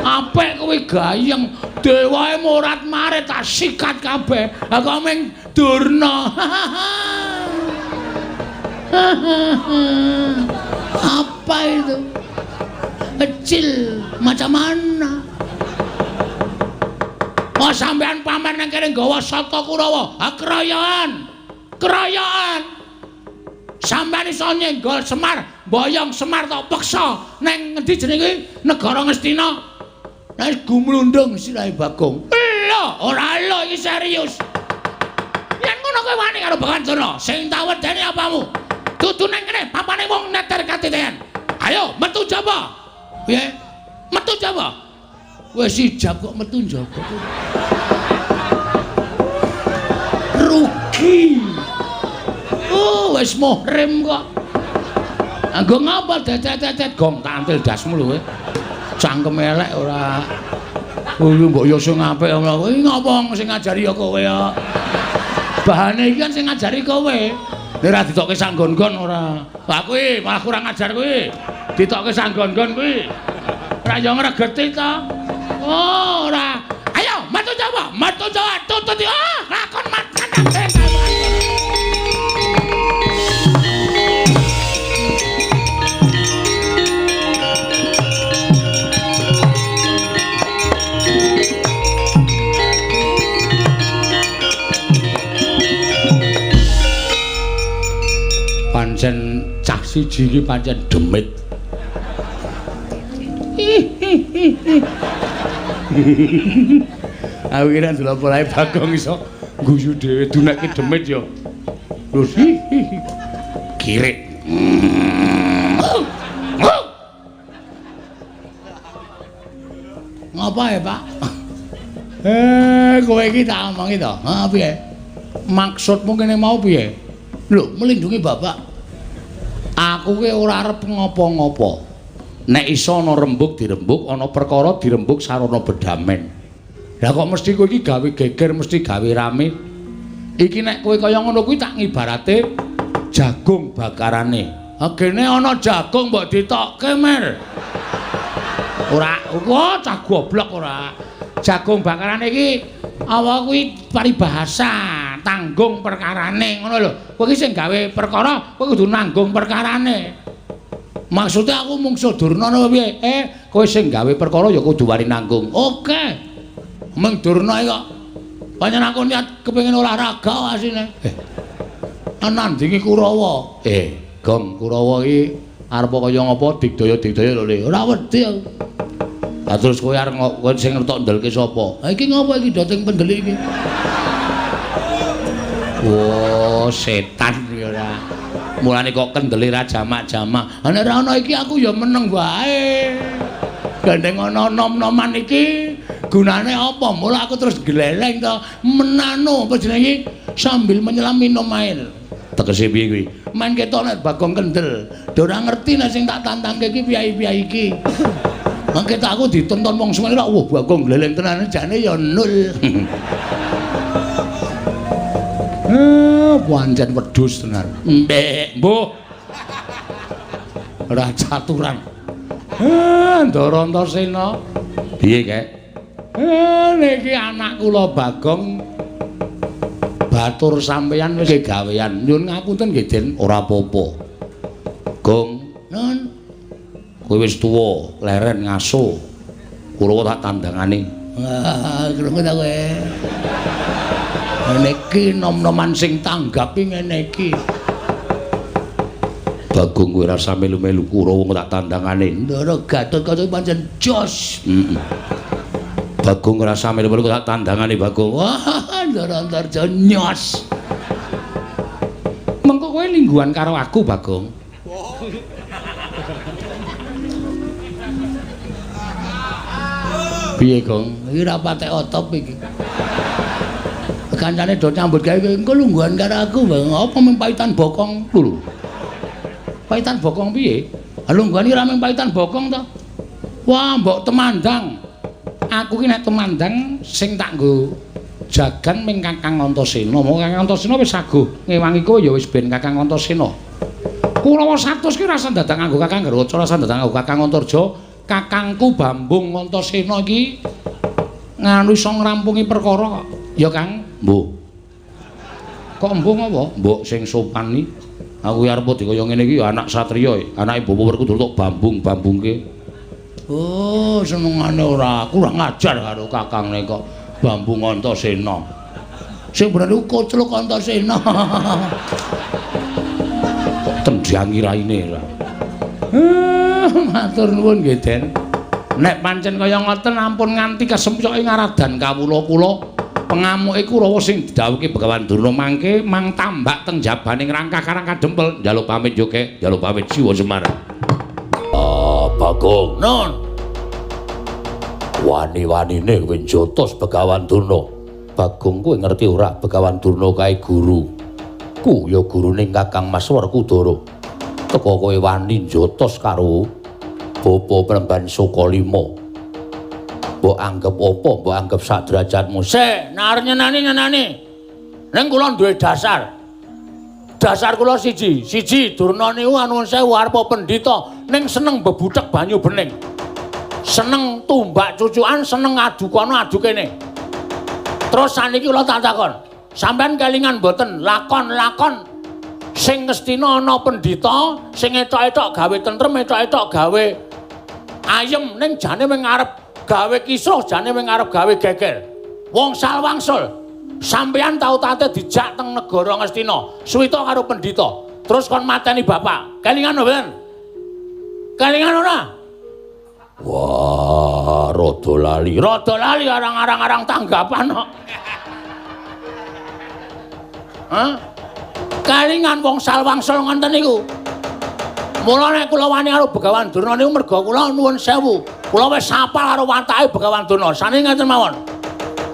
Apik kuwi gayeng, dewae morat-marit tak sikat kabeh. Aku mung Durna. Apa itu? Kecil macam mana? Oh, sampean pamer nang kene nggawa sata Kurawa. Ha keroyokan. Keroyokan. Sampean iso nyenggol Semar, mboyong Semar tok peksa nang ngendi jenenge kuwi? Negara Ngastina. Nek gumlundung sirahe Bagong. Lho, ora lho iki serius. Yen ngono kowe wani karo Begawan Durna, sing tak wedeni apamu? Dudu nang kene papane wong neter katiten. Ayo metu jaba. Piye? Metu jaba. Wis ijab kok metu njaba. Rugi. Oh, wis muhrim kok. Anggo ngapa dedet-dedet gong tak antil dasmu lho kowe. Cangkem elek ora. Kuwi mbok yo sing apik ngono. Kuwi ngopo sing ngajari ya kowe ya. Bahane iki kan sing ngajari kowe. Nek ora ditokke sanggon-gon ora. Lah kuwi malah kurang ajar kuwi. Ditokke sanggon-gon kuwi. Ora yo ngregeti ta. Oh, ora. Ayo, metu Jawa, metu Jawa, tutut ah, lakon macan kabeh. Pancen cah siji iki pancen demit. Aku kira ndelok polahe Bagong iso guyu dhewe duneke demit ya. Terus kirik. Ngapa ya, Pak? Kowe iki tak omongi to. Ha piye? Maksudmu kene mau piye? Lho, melindungi bapak. Aku ki ora arep ngopo-ngopo. Nek iso ana rembug dirembug, ana perkara dirembug sarana bedamen. Lah kok mesti kowe iki gawe geger, mesti gawe rame. Iki nek kowe kaya ngono kuwi tak ngibarate jagung bakarane. Agene ana jagung mbok ditokke, Mer. Ora, wah cah goblok ora. Jagung bakarane iki apa kuwi paribahasa, tanggung perkarane ngono lho. Kowe iki sing gawe perkara, kowe kudu nanggung perkarane. Maksudnya aku mungsuh Durna apa piye? Kowe sing gawe perkara ya kudu wani nanggung. Oke. Meng Durna iki kok pancen aku niat kepengin olahraga asine. Nandingi Kurawa. Gong Kurawa iki Arep kaya ngapa digdaya-digdaya lho Le. Ora wedi aku. Lah terus kowe arep kowe sing ngertok ndelke sapa? Ha iki ngopo iki doting pendeli iki? Wah, setan iki ora. Mulane kok kendele ra jamak-jamak. Ha nek ora ana iki aku ya meneng wae. Gandeng ana nom-noman iki gunane apa? Mula aku terus gleleng to, menano apa jenenge sambil menyelam minum air. Tegese piye kuwi? Men ketok nek Bagong kendel. Do ora ngerti nek sing tak tantangke iki piyai-piyai iki. Mangke tak aku ditonton wong semene ora wah Bagong gleleng tenan jane ya nul. Pancen wedhus tenan. Mbek, mbuh. Ora caturan. Ndara Antasena. Piye, Kek? Niki anak kula Bagong batur sampeyan wis gawean. Nyuwun ngapunten nggih, Den. Ora apa-apa. Gong, nun. Kowe wis tuwa, leren ngaso. Kula tak tandangane. Wah, krungu ta kowe. Ngene iki nom-noman sing tanggapi ngene iki. Bagong kowe rasa melu-melu Kurawa tak tandangane. Ndara Gatotkaca pancen jos. Heeh. Bagong rasa melu-melu tak tandangane Bagong. Wah, Ndara Antarja nyos. Mengko kowe lingguhan karo aku, Bagong. Piye, Gong? Iki ora patek otop iki. Kancane do nyambut gawe engko lungguhan karo aku, Bang. Apa mung paitan bokong lho. Paitan bokong piye? Ha lungguhan iki ora mung paitan bokong to. Wah, mbok temandang. Aku ki nek temandang sing tak nggo jagan ming Kakang Antasena. Monggo Kakang Antasena wis saguh ngewangi kowe ya wis ben Kakang Antasena. Kurawa 100 ki rasa dadak nganggo Kakang Garwaca, rasa dadak nganggo Kakang Antarja. Kakangku Bambung Antasena iki nganu iso ngrampungi perkara kok. Ya Kang, mbuh. Kok mbuh apa? Mbok sing sopan iki. Aku arep dikaya ngene iki ya anak satriya, anake Bapak Werkudara tok bambung-bambungke. Oh, senengane ora kurang ajar karo kakangne kok Bambung Antasena. Sing bener iku kocluk Antasena. Kok tendhangi raine ora. Matur nuwun nggih, Den. Nek pancen kaya ngoten ampun nganti kesempyoke ngaradan kawula kula. Pengamuke Kurawa sing didhawuhke Begawan Durna mangke mang tambak teng jabane ngrangkah karang kadempel. Njaluk pamit yo, Kek. Njaluk pamit Siwa Semar. Bagong, non. Wani-wanine kowe njotos Begawan Durna. Bagong kowe ngerti ora Begawan Durna kae guru. Ku ya gurune Kakang Mas Werkudara. Teka kowe wani njotos karo Bapa Premban Sukalima. Mbok anggep apa? Mbok anggep sak derajatmu. Sik, nek arep nyenani-nyenani. Ning kula duwe dasar. Dasar kula siji, siji Durna niku anuwun sewu arep pendhita ning seneng bebuthek banyu bening. Seneng tumbak cucukan, seneng adu kono adu kene. Terus saniki kula tak takon, sampean kelingan mboten lakon-lakon sing Ngastina ana pendhita sing etok-etok gawe tentrem, etok-etok gawe ayem ning jane wing arep gawe kisruh, jane wing arep gawe geger. Wong salwangsul. Sampeyan tau tate dijak teng negara Ngastina, suwita karo pendhita. Terus kon mateni bapak. Kelingan mboten? Kelingan ora? Wah, rada lali. Rada lali arang-arang tanggapan kok. Hah? Kelingan wong salwangsul ngoten niku. Mula nek kula wani karo Begawan Durna niku merga kula nuwun sewu. Kula wis apal karo watake Begawan Durna. Sane ngeten mawon.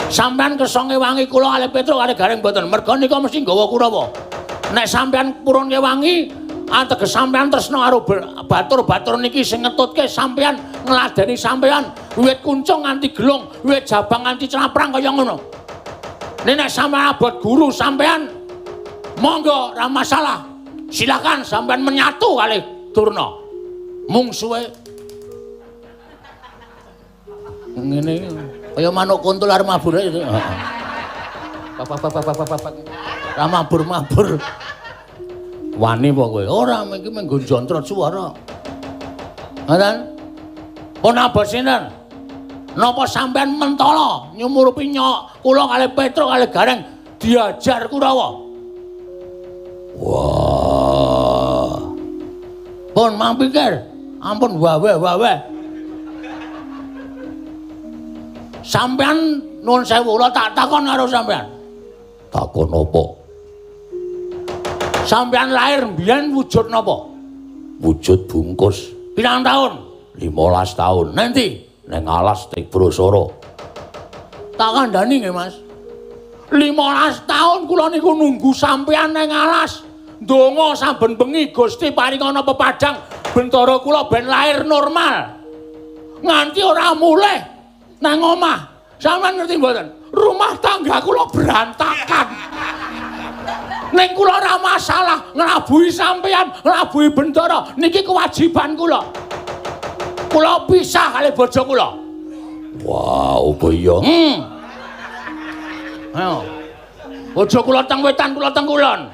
Sampeyan kersa ngewangi kula kalih Petruk kalih Gareng mboten. Merga nika mesti nggawa Kurawa. Nek sampeyan purun ngewangi, ateges sampeyan tresna karo batur-batur niki sing ngetutke sampeyan, ngladeni sampeyan wiwit kuncung nganti gelung, wiwit jabang nganti claprang kaya ngono. Nek sampeyan abot guru sampeyan monggo ora masalah. Silakan sampeyan menyatu kalih Durna. Mungsuhe ngene kaya manuk kuntul arep mabur itu. Heeh. Pak. Ra mabur-mabur. Wani apa kowe? Ora, iki mung nggo jontrot suara. Ngoten. Pun abot sinten? Napa sampean mentala nyumurupi nyok kula kalih Petruk kalih Gareng diajar Kurawa? Wah. Pun mang pikir, ampun wawe-wawe. Sampean nuwun sewu kula tak takon karo sampean. Takon apa? Sampean lahir mbiyen wujud napa? Wujud bungkus. Pirang taun? 15 taun. Nanti nang alas Tibrosara. Tak kandhani nggih, Mas. 15 taun kula niku nunggu sampean nang alas. Ndonga saben bengi Gusti paringana pepadhang bentara kula ben lahir normal. Nganti ora mulih nang omah. Sampeyan ngerti mboten? Rumah tangga kula berantakan. Ning kula ora masalah nglabuhi sampeyan, nglabuhi bentara niki kewajiban kula. Kula pisah kali bojo kula. Wah, opo iya? Ayo. Bojo kula teng wetan, kula teng kulon.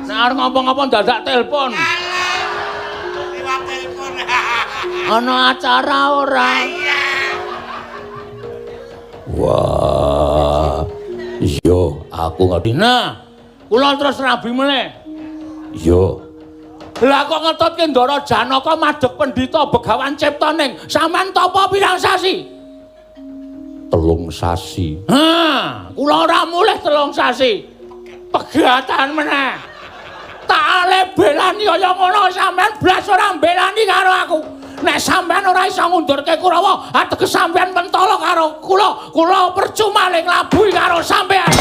Nek arep ngomong-ngomong dadak telepon. Liwat telepon. Ana acara ora? Wah. Iya, aku ngerti. Nah, kula terus rabi meneh. Iya. Lah kok ngetutke Ndara Janaka madheg pendhita Begawan Ciptaning. Sampeyan tapa pirang sasi? 3 sasi. Ha, kula ora mulih 3 sasi. Pegatan meneh. Tak ale belani kaya ngono sampeyan blas ora mbelani karo aku. Nek sampeyan ora iso ngundurke Kurawa, ateges sampeyan mentala karo kula. Kula percuma le nglabuhi karo sampeyan.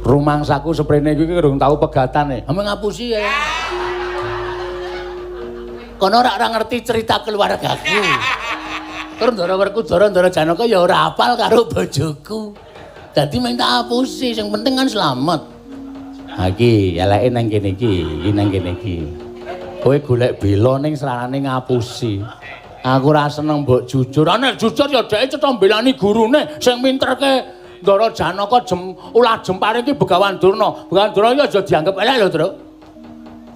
Rumangsaku seprene iki urung tau pegatane. Ame ngapusi ya. Kono ora ngerti cerita keluargaku. Tur Ndara Werkudara Ndara Janaka ya ora hafal karo bojoku. Dadi minta apusi, sing penting kan slamet. Ha iki eleke nang kene iki, iki nang kene iki. Kowe golek bela ning sarane ngapusi. Aku ora seneng mbok jujur. Nek jujur ya dheke cetha mbelani gurune sing minterke Ndara Janaka ulah jempare iki Begawan Durna. Begawan Durna iki aja dianggep elek lho, Truk.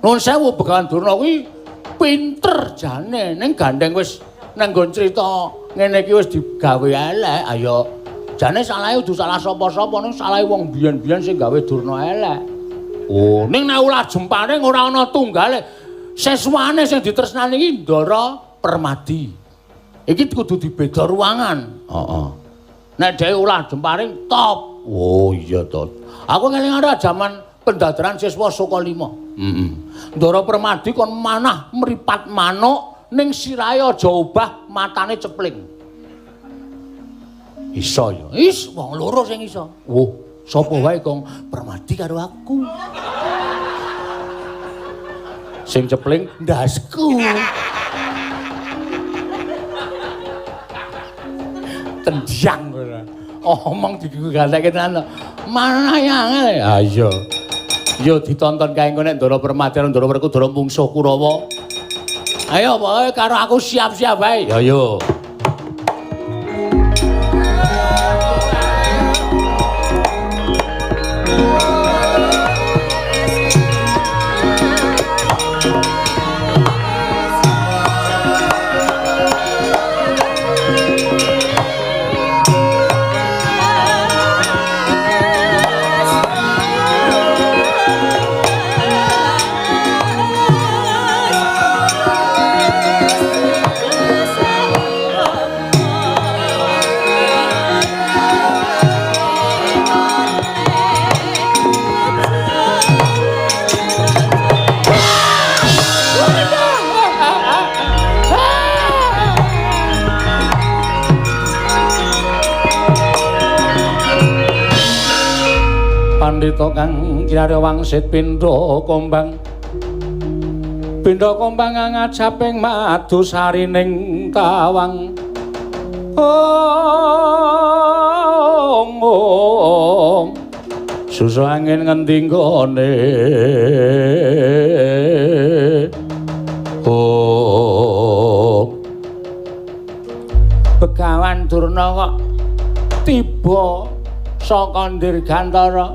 Nuwun sewu Begawan Durna kuwi pinter jane, ning gandeng wis nang nggon crita ngene iki wis digawe elek. Ayo jane salahe kudu salah sapa-sapa, ning salahe wong biyen-biyen sing gawe Durna elek. Oh, ning nek ulah jempare ora ana tunggale. Seswane sing ditresnani iki Ndara Permadi. Iki kudu dibeda ruangan. Heeh. Nek dhewe ulah jemparing top. Oh iya to. Aku ngelingan jaman pendadaran siswa Saka 5. Heeh. Ndara Permadi kon manah mripat manuk ning sirahe aja obah matane cepling. Iso ya. Is wong loro sing iso. Oh, sapa wae Kong? Permadi karo aku. Sing cepling ndasku. Tenjang ora. Omong digatekke tenan to. Manah angel. Ha iya. Yo ditonton kae engko nek Ndara Permadi karo Ndara Werkudara mungsuh Kurawa. Ayo pokoke karo aku siap-siap wae. Ya yo. Pandhita kang kinarya wangsit pindha kombang. Pindha kombang ngajaping madu sarining tawang. Ong ong. Susu angin ngendi nggone. Oh. Begawan Durna kok tiba Saka Dirgantara.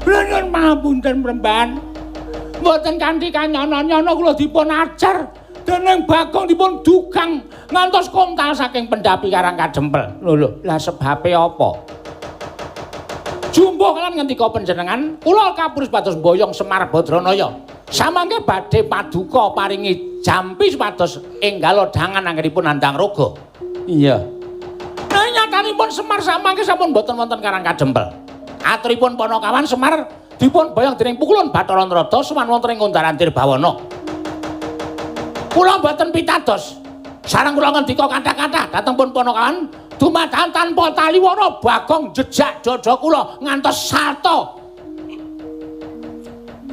Kula nyuwun pangapunten Premban. Mboten kanthi kanyana-nyana kula dipun ajar dening Bagong dipun dugang ngantos kontal saking pendhapi Karang Kadempel. Lho lho, lah sebabe apa? Jumbuh lan ngendika panjenengan, kula kapurus pados mboyong Semar Badranaya. Samangke badhe paduka paringi jampi supados enggal dangan anggenipun nandhang raga. Iya. Nah nyatanipun Semar samangke sampun mboten wonten Karang Kadempel. Aturipun Panakawan Semar dipun boyong dening Pukulun Bathara Narada sowan wonten ing Kundaran Dirbawana. Kula mboten pitados. Sareng kula ngendika kathah-kathah dhateng pun Panakawan dumadakan tanpa taliwana Bagong jejak dada kula ngantos salta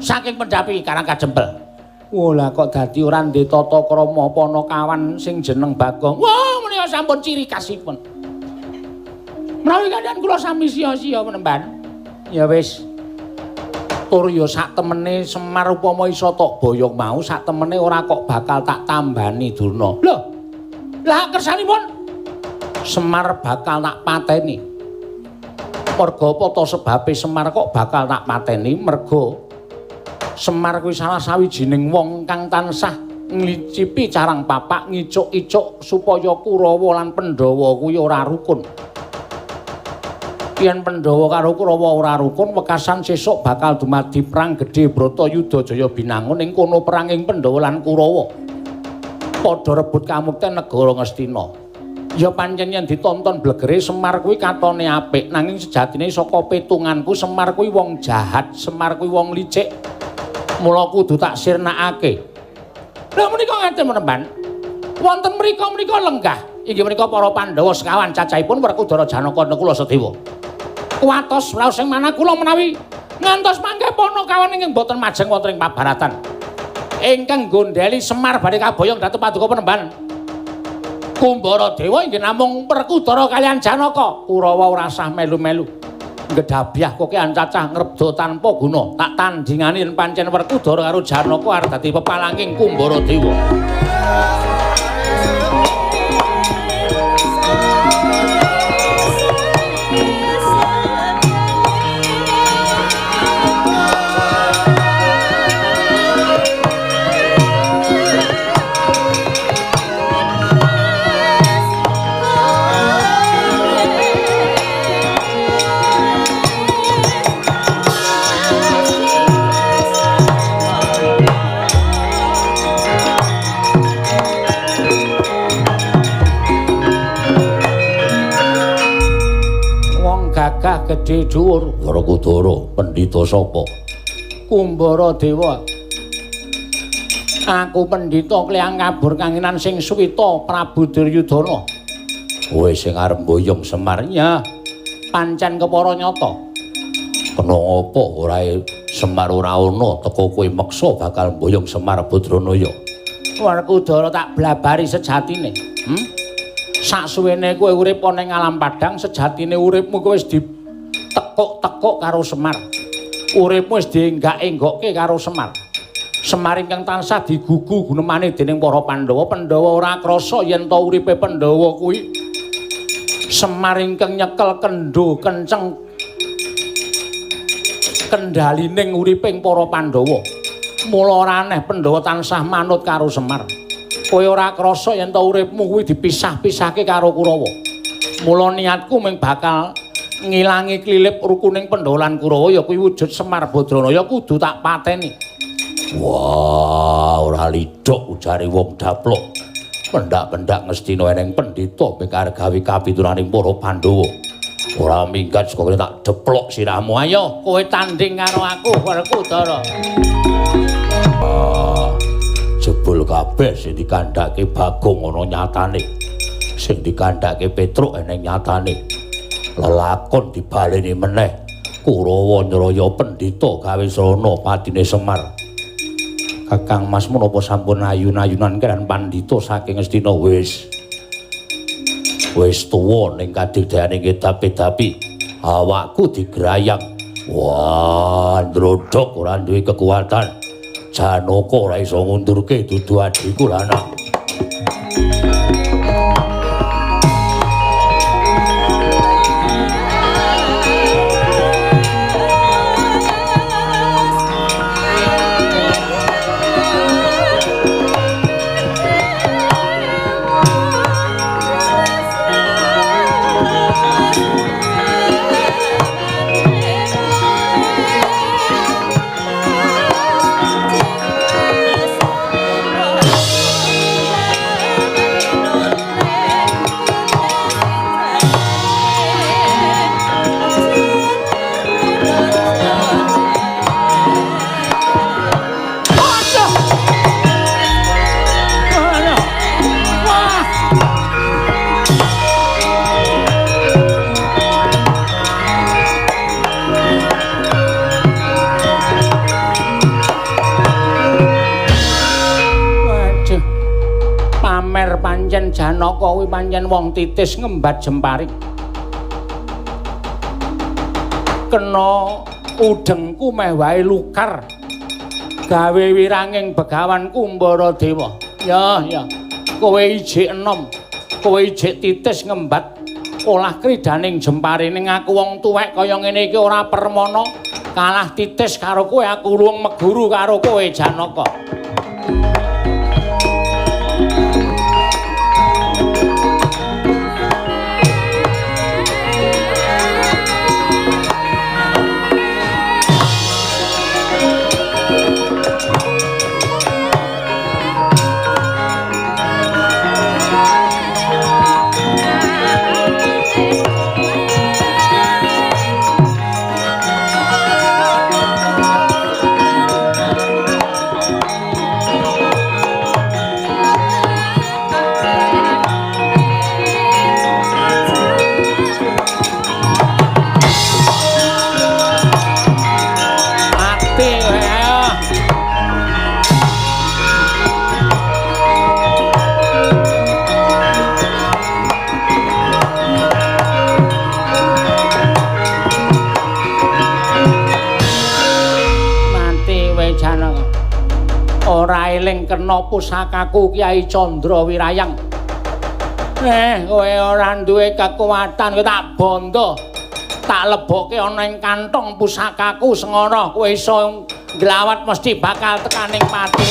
saking pendhapi Karang Kadempel. Wah lah kok dadi ora ndek tata krama Panakawan sing jeneng Bagong. Wah menika sampun ciri khasipun. Menawi kaliyan kula sami sia-sia menemban. Ya wis. Tur ya sak temene Semar upama iso tok boyong mau sak temene ora kok bakal tak tambani Durna. Lho. Lah kersanipun Semar bakal tak pateni. Merga apa to sebabe Semar kok bakal tak pateni? Merga Semar kuwi salah sawijining wong kang tansah nglicipi carang papak ngicuk-icuk supaya Kurawa lan Pandhawa kuwi ora rukun. Yen Pandhawa karo Kurawa ora rukun, wekasan sesuk bakal dumadi perang gedhe Bratayuda Jaya Binangun ing kono perang ing Pandhawa lan Kurawa. Padha rebut kamukten negara Ngastina. Ya pancen yen ditonton blegere Semar kuwi katone apik, nanging sejatine saka petunganku Semar kuwi wong jahat, Semar kuwi wong licik. Mula kudu tak sirnakake. Lha menika ngaten menemban. Wonten mriku menika lenggah. Inggih menika para Pandhawa sekawan cacahipun Werkudara Janaka Nakula Sadewa. Kuwatos raos sing manah kula menawi ngantos mangke Panakawan ingkang boten majeng wonten ing pabaratan. Ingkang gondeli Semar badhe kaboyong dhateng paduka Penemban. Kumbara Dewa inggih namung Werkudara kaliyan Janaka. Kurawa ora sah melu-melu. Ngedhabyah kokean cacah ngrebda tanpa guna. Tak tandingani yen pancen Werkudara karo Janaka arep dadi pepalanging Kumbara Dewa. Gagah gedhe dhuwur Werkudara pendhita sapa? Kumbara Dewa. Aku pendhita kliyang kabur kanginan sing suwita Prabu Duryudana. Kowe sing arep mboyong Semar ya pancen kepara nyata. Kena apa ora Semar ora ana teko kowe meksa bakal mboyong Semar Badranaya. Werkudara tak blabari sejatine. Saksuwene kowe urip ana ing alam padhang sejatine uripmu kowe wis ditekuk-tekuk karo Semar. Uripmu wis dienggak-enggokke karo Semar. Semar ingkang tansah digugu gunemane dening para Pandhawa. Pandhawa ora krasa yen ta uripe Pandhawa kuwi Semar ingkang nyekel kendho kenceng kendhalining uriping para Pandhawa. Mula ora aneh Pandhawa tansah manut karo Semar. Kowe ora krasa yen ta uripmu kuwi dipisah-pisahke karo Kurawa. Mula niatku mung bakal ngilangi klilip rukuning Pandhawa lan Kurawa ya kuwi wujud Semar Badranaya kudu tak pateni. Wah, ora lidhok ujare wong daplok. Pendak-pendak Ngastina eneng pendhita bekar gawe kapituraning para Pandhawa. Ora minggat saka kene tak deplok sirahmu. Ayo kowe tanding karo aku Werkudara. Jebul kabeh sing dikandhake Bagong ana nyatane. Sing dikandhake Petruk eneng nyatane. Lelakon dibaleni meneh. Kurawa nyraya pendhita gawe srana patine Semar. Kakang Mas menapa sampun ayun-ayunan kaliyan pandhita saking Ngastina wis. Wis tuwa ning kadigdayane ngedapi-dapi. Awakku digrayang. Wah, ndrodhok ora duwe kekuatan. Janaka ora iso ngundurke dudu adhiku lanang. Janaka kuwi pancen wong titis ngembat jemparing. Kena udengku meh wae lukar. Gawe wiranging Begawan Kumbara Dewa. Ya, ya. Kowe ijik enom, kowe ijik titis ngembat olah kridaning jempare ning aku wong tuwek kaya ngene iki ora permana kalah titis karo kowe, aku luwung meguru karo kowe Janaka. Ora eling kena pusakaku Kyai Candra Wirayang. Kowe ora duwe kekuatan, kowe tak bondo. Tak lebokke ana ing kantong pusakaku sengara, kowe iso nglawat mesti bakal tekaning pati.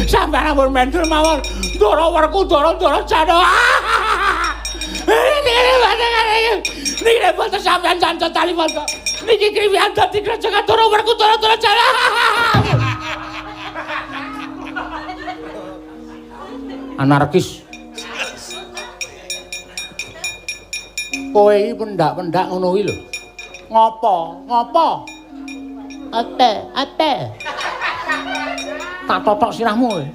Sampeyan mendel mawon ndara werku ndara-ndara jana. Niki boten sampeyan cancet tali boten. Niki kriwian dadi krajagan ndara werku ndara-ndara jana. Anarkis. Kowe iki pendak-pendak ngono kuwi lho. Ngopo? Ngopo? Ate, ate. Tak totok sirahmu kowe.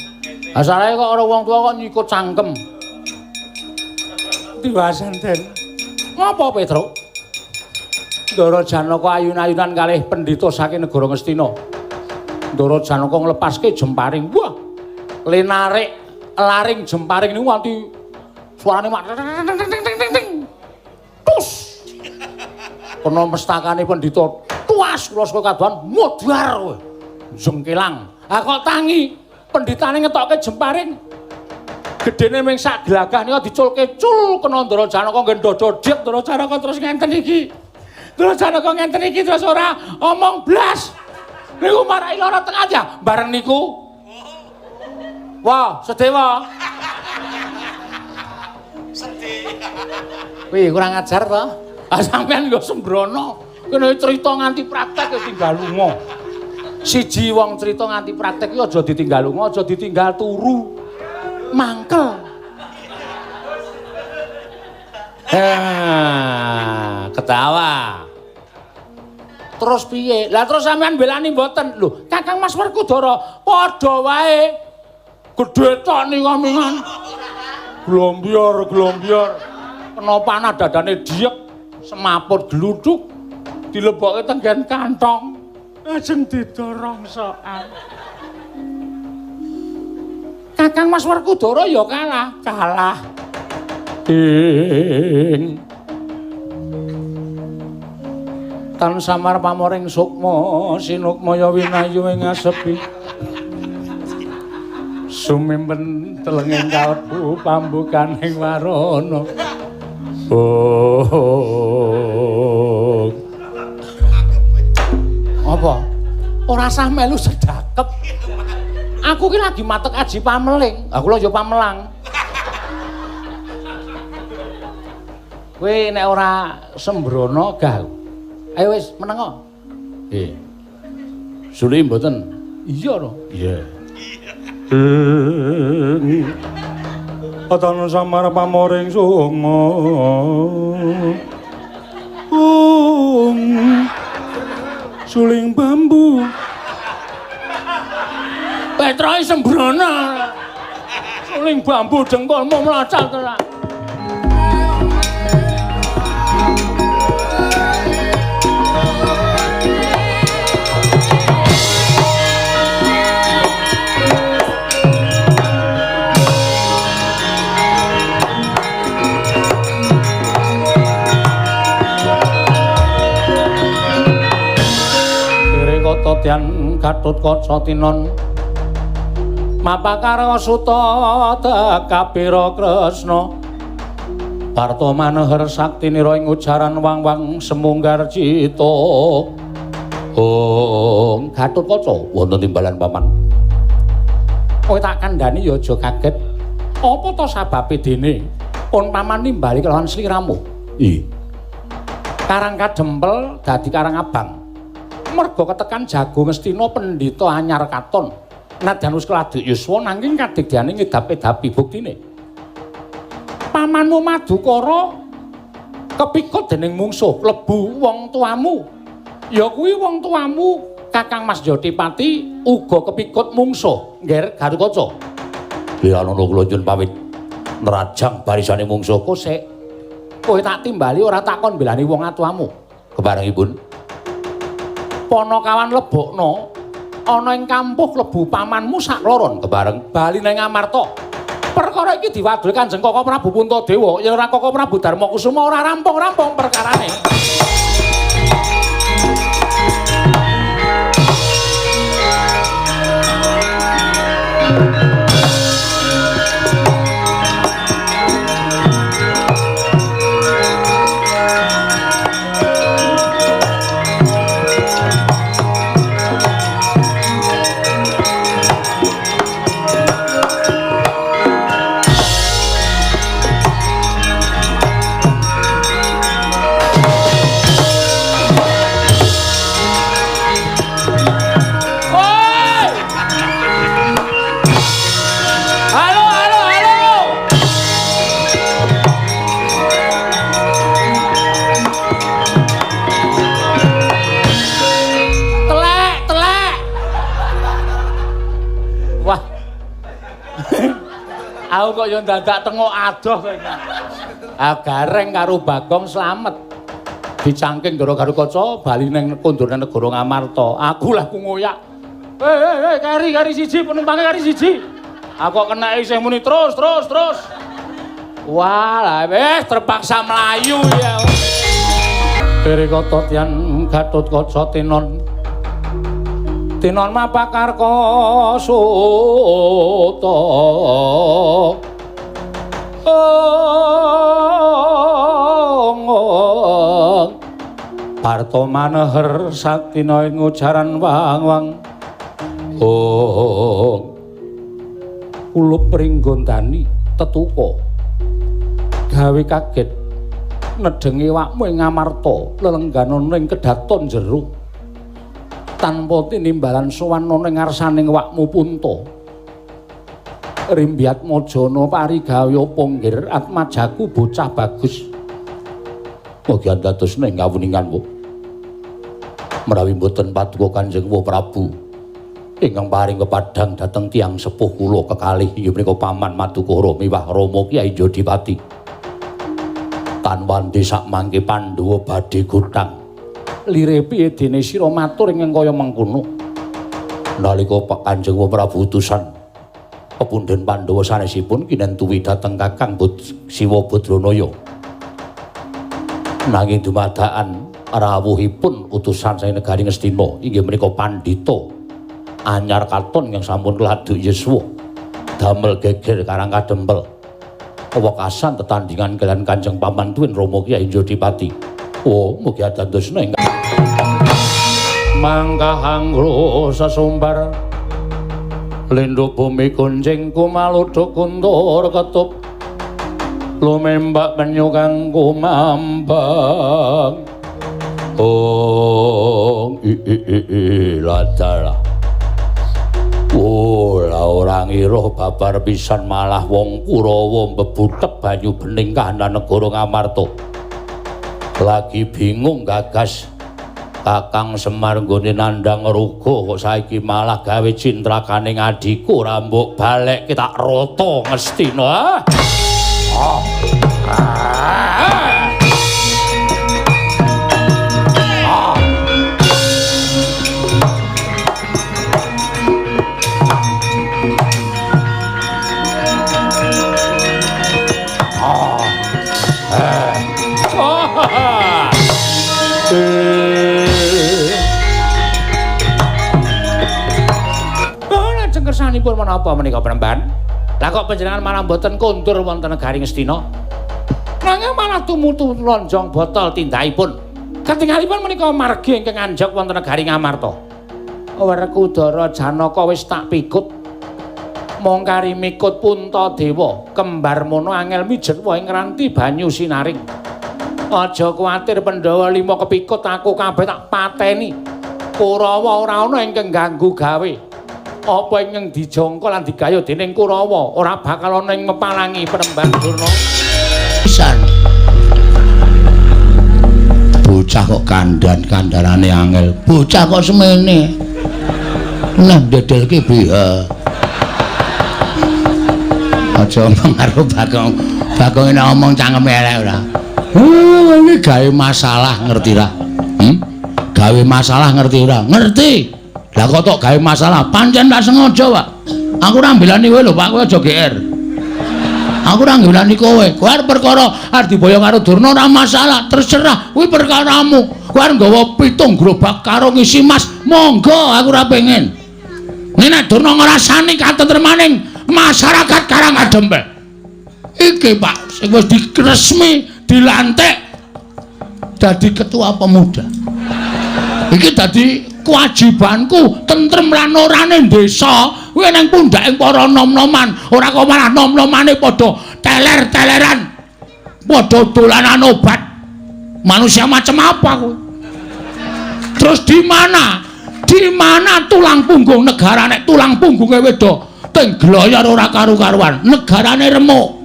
Asale kok ora wong tuwa kok nyikut cangkem. Diwasan Den. Ngopo Petruk? Ndara Janaka ayun-ayunan kalih pendhita saking negara Ngastina. Ndara Janaka nglepaske jemparing. Wah. Le narik laring jemparing niku nganti suarane mak ting ting ting. Tus. Kena mestakane pendhita. Tuas kula saka kadohan modar kowe. Jengkelang. Ah kok tangi pendhitane ngetokke jemparing. Gedene ming sak glagah nika diculke cul kena Ndara Janaka nggen dada dhek Ndara Janaka terus ngenten iki. Ndara Janaka ngenten iki terus ora omong blas. Niku marai lara tengah aja bareng niku. Wah, sedewa. Sedih. Wih, kurang ajar to. Ah sampean nggo sembrono. Kene cerita nganti praktek ya tinggal lunga. Siji wong cerita nganti praktek iki aja ditinggal lunga, aja ditinggal turu. Mangkel. Ketawa. Terus piye? Lah terus sampean belani mboten? Lho, Kakang Mas Werkudara padha wae. Gedhe tok niku mingan. Glombior, glombior. Kena panah dadane diek, semaput gluduk. Dilebokke tenggen kantong. Ajeng didorong sokan. Kakang Mas Werkudara ya kalah, kalah. Ing tan samar pamoring sukma sinukmaya winayu ing asepi. Sumimpen telenging kalbu pambukaning warana. Oh. Apa? Ora sah melu sedakep. Aku ki lagi matek aji pameling. Aku lho ya pamelang. Kowe nek ora sembrono gah. Ayo wis menengo. Nggih. Suli mboten? Iya to. Iya. Tan samar pamoring sukma. Suling bambu. Petroke sembrono. Suling bambu dengkulmu mlacat ora. Kata Dyan Gatotkaca tinon Mapakara suta tekapira Kresna Parta maneher saktinira ing ujaran wang-wang semunggar cita. Oh, Gatotkaca wonten timbalan paman. Kowe tak kandhani ya aja kaget. Apa to sababe dene pun paman nimbali kelawan sliramu? Ih. Karang kadempel dadi karang abang. Merga ketekan jago Ngastina pendhita anyar katon. Nadyan wis keladuk yuswa nanging kadigdane ngedap-edapi buktine. Pamanmu Madukara kepikut dening mungsuh klebu wong tuamu. Ya kuwi wong tuamu Kakang Mas Jotipati uga kepikut mungsuh, Ngger Gatotkaca. Liranono kula nyuwun pamit nerajang barisane mungsuh kosek. Kowe tak timbali ora takon belani wong atuamu. Keparengipun Panakawan lebokno ana ing kampuh klebu pamanmu sakloron kepareng bali nang Amarta. Perkara iki diwadul Kanjeng Kaka Prabu Puntadewa yen ora Kaka Prabu Darmakusuma ora rampung-rampung perkarane. Aku kok ya dadak tengok adoh kowe. Ah Gareng karo Bagong slamet. Dicangking Ndara Gatotkaca bali ning kondur nang negara Ngamarta. Aku lah ku ngoyak. Eh kari kari siji penumpange kari siji. Aku kok kena isih muni terus terus terus. Wah, lah wis terpaksa mlayu ya. Kere kata Dyan Gatotkaca tinon. Tinon mapakarka suta. Parta maneher saktina ing ujaran wang-wang. Oh. Kulup pringgondani tetuka. Gawe kaget nedhengi awakmu ing Ngamarta, lelengganana ing kedaton jero. Tanpa tinimbalan sowan ana ing ngarsaning awakmu Punta. Rimbyatmajana parigawe apa nggir atmajaku bocah bagus. Mugi andadosna ing kawuninganmu. Menawi mboten paduka Kanjeng Prabu ingkang paring kepadhang dhateng tiyang sepuh kula kekalih inggih menika Paman Madukara miwah Rama Kyai Jodipati. Tan wandi sakmangke Pandhawa badhe gotang. Lire piye dene sira matur ingkang kaya mengkono? Nalika Pak Kanjeng Prabu utusan Pepundhen Pandhawa sanesipun kinentuwi dhateng Kakang Siwa Badranaya. Nanging dumadakan rawuhipun utusan saking negari Ngastina inggih menika pandhita anyar katon ingkang sampun keladuk yuswa damel geger Karang Kadempel. Wekasan tetandhingan kaliyan Kanjeng Paman Tuwin Rama Kyai Jodipati. Oh, mugi adandosna ingkang mangkahangro sesumbar lindhu bumi kuncing kumaluduk kuntur ketup lumembak penyu kang kumambang. Oh, i i i ladalah. Oh, lah ora ngiruh babar pisan malah wong Kurawa mbebutek banyu bening kahanan negara Ngamarta. Lagi bingung gagas Kakang Semar nggone nandhang ruga kok saiki malah gawe cintrakane adhiku ora mbok balekke tak rata Ngastina. Ah. Ah. Ah. Ah. Lajeng kersanipun menapa menika Premban? Lah kok panjenengan malah mboten kondur wonten negari Ngastina? Nanging malah tumutu lonjong botol tindakipun. Ketingalipun menika margi ingkang anjog wonten negari Ngamarta. Werkudara Janaka wis tak pikut. Mung kari mikut Puntadewa, kembar mono angel mijet wae ngranti banyu sinaring. Aja kuwatir Pandhawa lima kepikut aku kabeh tak pateni. Kurawa ora ana ingkang ganggu gawe. Apa ingkang dijangka lan digayuh dening Kurawa ora bakal ana ing mepalangi Premban Durna. Pisan. Bocah kok kandhan-kandhanane angel. Bocah kok semene. Nah ndedelke BH. Aja omong karo Bagong. Bagong nek omong cangkeme elek ora. Ini gawe masalah ngerti ra? Gawe masalah ngerti ora? Ngerti. Lah kok tok gawe masalah? Pancen tak sengaja, Pak. Aku ora mbelani kowe lho, Pak. Kowe aja GR. Aku ora mbelani kowe. Kowe arep perkara arep diboyong karo Durna ora masalah, terserah. Kuwi perkaramu. Kowe arep nggawa 7 gerobak karo ngisi mas, monggo, aku ora pengen. Nek Durna ngrasani katentremaning masyarakat Karang Kadempel. Iki, Pak, sing wis diresmi dilantik dadi ketua pemuda. Iki dadi kewajibanku tentrem lan orane desa kuwi nang pundhake para nom-noman, ora kok malah nom-nomane padha teler-teleran, padha dolanan obat. Manusia macam apa kuwi? Terus di mana? Di mana tulang punggung negara nek tulang punggunge wedo teng gloyor ora karu-karuan, negarane remuk.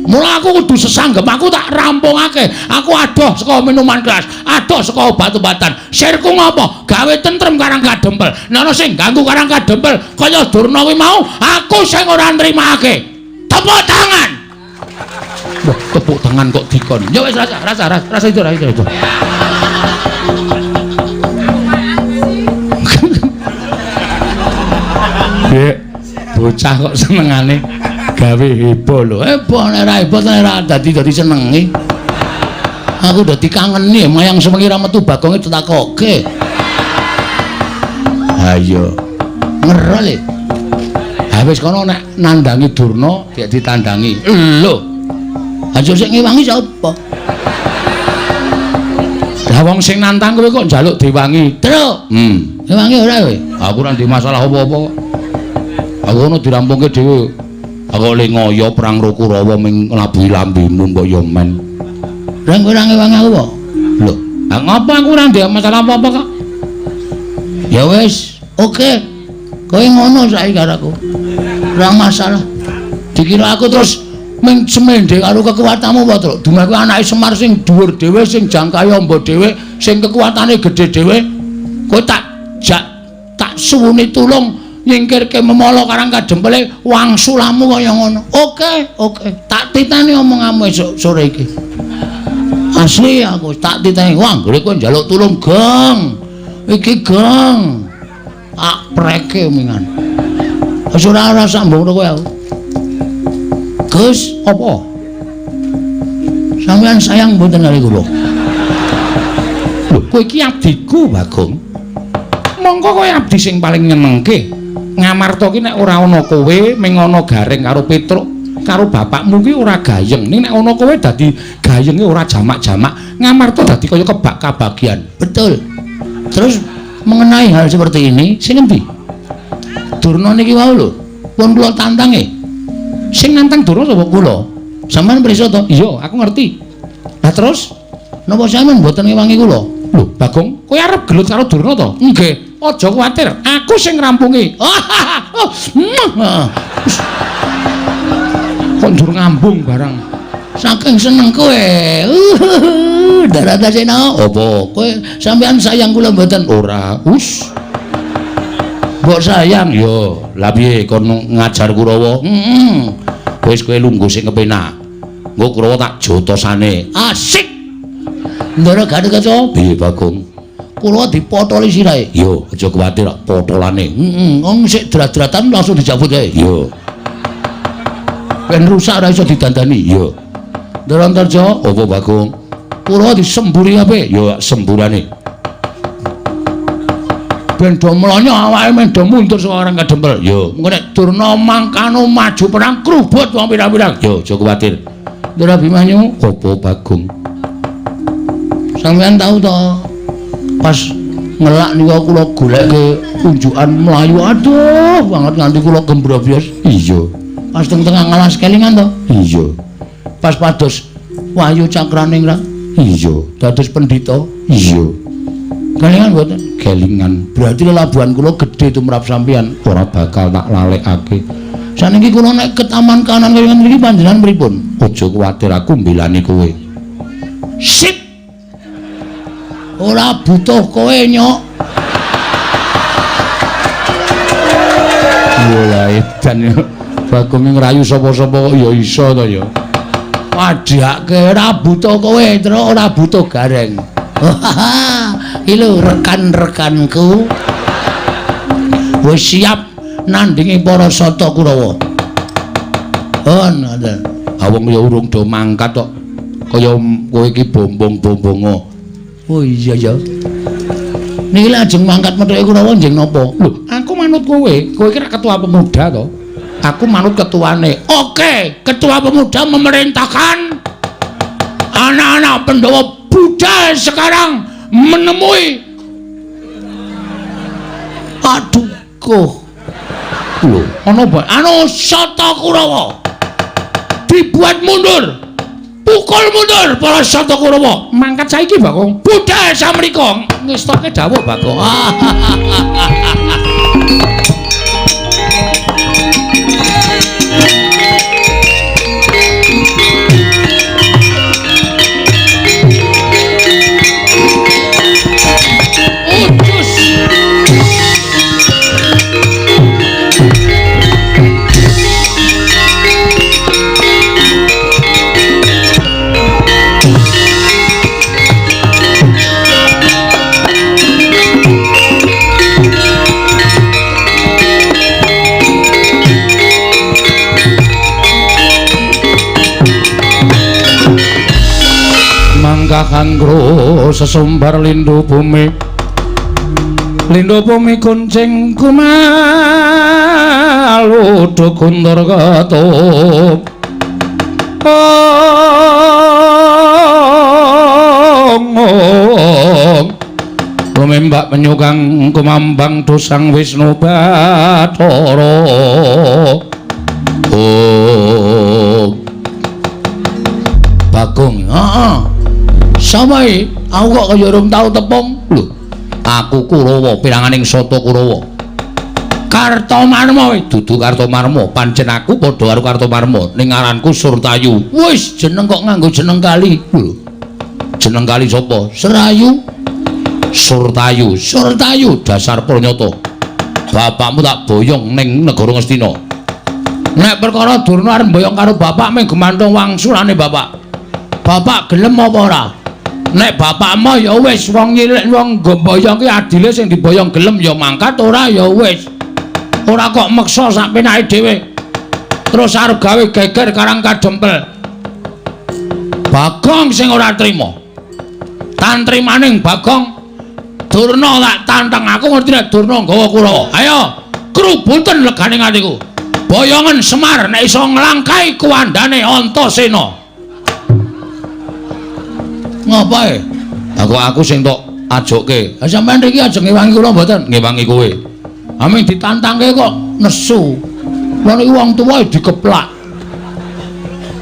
Mula aku kudu sesanggem, aku tak rampungake. Aku adoh saka minuman keras, adoh saka obat-obatan. Sirku ngopo? Gawe tentrem Karang Kadempel. Nek ana sing ganggu Karang Kadempel kaya Durna kuwi mau, aku sing ora nrimake. Tepuk tangan. Wah, tepuk tangan kok dikon. Ya wis rasa, rasa, rasa itu, rasa itu. Dek, bocah kok senengane gawe heboh lho. Heboh nek ora heboh nek ora dadi senenge. Aku dadi kangeni mayang sewengi ra metu bagonge ditakoke. Ha iya. Ngerol e. Ha wis kono nek nandangi Durna dik ditandangi. Lho. Aja sing ngewangi sapa? Lah wong sing nantang kowe kok njaluk diwangi. Truk. Ngewangi ora kowe? Aku ora ndek masalah apa-apa kok. Aku ono dirampungke dhewe. Aku le ngoyo perang karo Kurawa ming nglabuhi lambemu mbok yo men. Lah kowe ora ngewangi aku kok. Lho, ha ngopo aku ora ndek masalah apa-apa kok. Ya wis, oke. Kowe ngono saiki karo aku. Ora masalah. Dikira aku terus ming semende karo kekuatanmu apa, Truk? Dumeh kuwi anake Semar sing dhuwur dhewe, sing jangkahe amba dhewe, sing kekuatane gedhe dhewe. Kowe tak jak tak suwuni tulung nyingkirke memala Karang Kadempele wangsulamu kaya ngono. Oke, oke. Tak titani omonganmu esuk sore iki. Asli aku tak titani. Wah, anggere kowe njaluk tulung, Geng. Iki Geng. Tak preke mingan. Wis ora sambung kowe aku. Gus, apa? Sampeyan sayang mboten kali kula? Lho, kowe iki abdiku, Bagong. Mongko kowe abdi sing paling nyenengke. Ngamarta ki nek ora ana kowe, ming ana Gareng karo Petruk karo bapakmu ki ora gayeng. Ning nek ana kowe dadi gayenge ora jamak-jamak. Ngamarta dadi kaya kebak kabagian. Betul. Terus mengenai hal seperti ini, sing endi? Durna niki wau lho, pun kula tantange. Sing nantang Durna sapa? Kula. Sampeyan pirsa to? Iya, aku ngerti. Lah terus napa sampeyan mboten ngewangi kula? Lho, Bagong, kowe arep gelut karo Durna to? Nggih. Aja kuwatir, aku sing ngrampungi. Kok njur ngambung barang. Saking seneng kowe. Ndaratasena, apa kowe sampeyan sayang kula mboten? Ora. Us. Mbok sayang ya. Lah piye kon ngajar Kurawa? Heeh. Wis kowe lungguh sing kepenak. Engko Kurawa tak jotosane. Asik. Ndara Gatotkaca. Piye, Bagong? Kurawa dipotoli sirahe. Yo, aja kuwatir potolane. Heeh, wong sik drat-dratan langsung dijabut kae. Yo. Ben rusak ora iso didandani. Yo. Ndara Antarja, apa Bagong? Kurawa disemburi kabeh. Yo, semburane. Ben do mlonyo awake men do mundur saka orang kadempel. Yo, engko nek Durna mangkano maju perang krubut wong pirang-pirang. Yo, aja kuwatir. Ndara Abimanyu, apa Bagong? Sampeyan tau to pas ngelak niku kula goleke unjukan mlayu, aduh banget nganti kula gembrobyos. Iya. Pas teng tengah ngalas kelingan to? Iya. Pas pados Wahyu Cakraningrat. Iya. Dados pendhita. Iya. Kelingan mboten? Kelingan. Berarti lelabuhan kula gedhe tumrap sampeyan, ora bakal tak lalekake. Saniki kula nek ke taman kanan kelingan mriki panjenengan pripun? Aja kuwatir, aku mbelani kowe. Sip. Ora butuh kowe, Nyok. Lah edan yo. Bagong ngrayu sapa-sapa kok ya iso to ya. Padhake ora butuh kowe, Truk, ora butuh Gareng. Iki lho rekan-rekanku. Wis siap nandingi para Sata Kurawa. Hon, ngoten. Ha wong ya urung do mangkat kok. Kaya kowe iki bombong-bombongo. Oh iya ya. Niki lajeng mangkat methuke Kurawa njeng napa? Lho, aku manut kowe. Kowe iki rak ketua pemuda to. Aku manut ketuane. Oke, ketua pemuda memerintahkan anak-anak Pandhawa budal sekarang menemui Paduka. Lho, ana apa? Anu Sata Kurawa. Dibuat mundur. Pukul mundur para Sata Kurawa. Mangkat saiki, Bagong. Budal samrika. Ngestoke dawuh, Bagong. Mangkangro sesumbar lindu bumi, lindu bumi kuncing kumalu guntur ketup. Ong lumembak penyukang kumambang dosang Wisnu Bathara. Ong Bagong, heeh. Sapa iki? Aku kok kaya urung tau tepung. Lho, aku Kurawa, piranganing Sata Kurawa. Kartomarma kuwi dudu Kartomarma, pancen aku padha karo Kartomarma. Ning aranku Surtayu. Wis jeneng kok nganggo jeneng kali. Lho. Jeneng kali sapa? Serayu. Surtayu. Surtayu dasar pranyata. Bapakmu tak boyong ning negara Ngastina. Nek perkara Durna arep mboyong karo bapak mung gemantung wangsulane bapak. Bapak gelem apa ora? Nek bapakmu ya wis wong nyilek wong nggo mboyong ki adile sing diboyong gelem ya mangkat, ora ya wis. Ora kok meksa sak penake dhewe. Terus arep gawe geger Karang Kadempel. Bagong sing ora trima. Tantrimaning Bagong Durna tak tantang aku ngerti nek Durna nggawa Kurawa. Ayo, krubuten legane atiku. Boyongen Semar nek iso nglangkai kuwandane Antasena. Ngapae? Aku sing tok ajokke. Ha sampean riki ajeng ngewangi kula mboten? Ngewangi kowe. Aming ditantangke kok nesu. Wong iki wong tuwa dikeplak.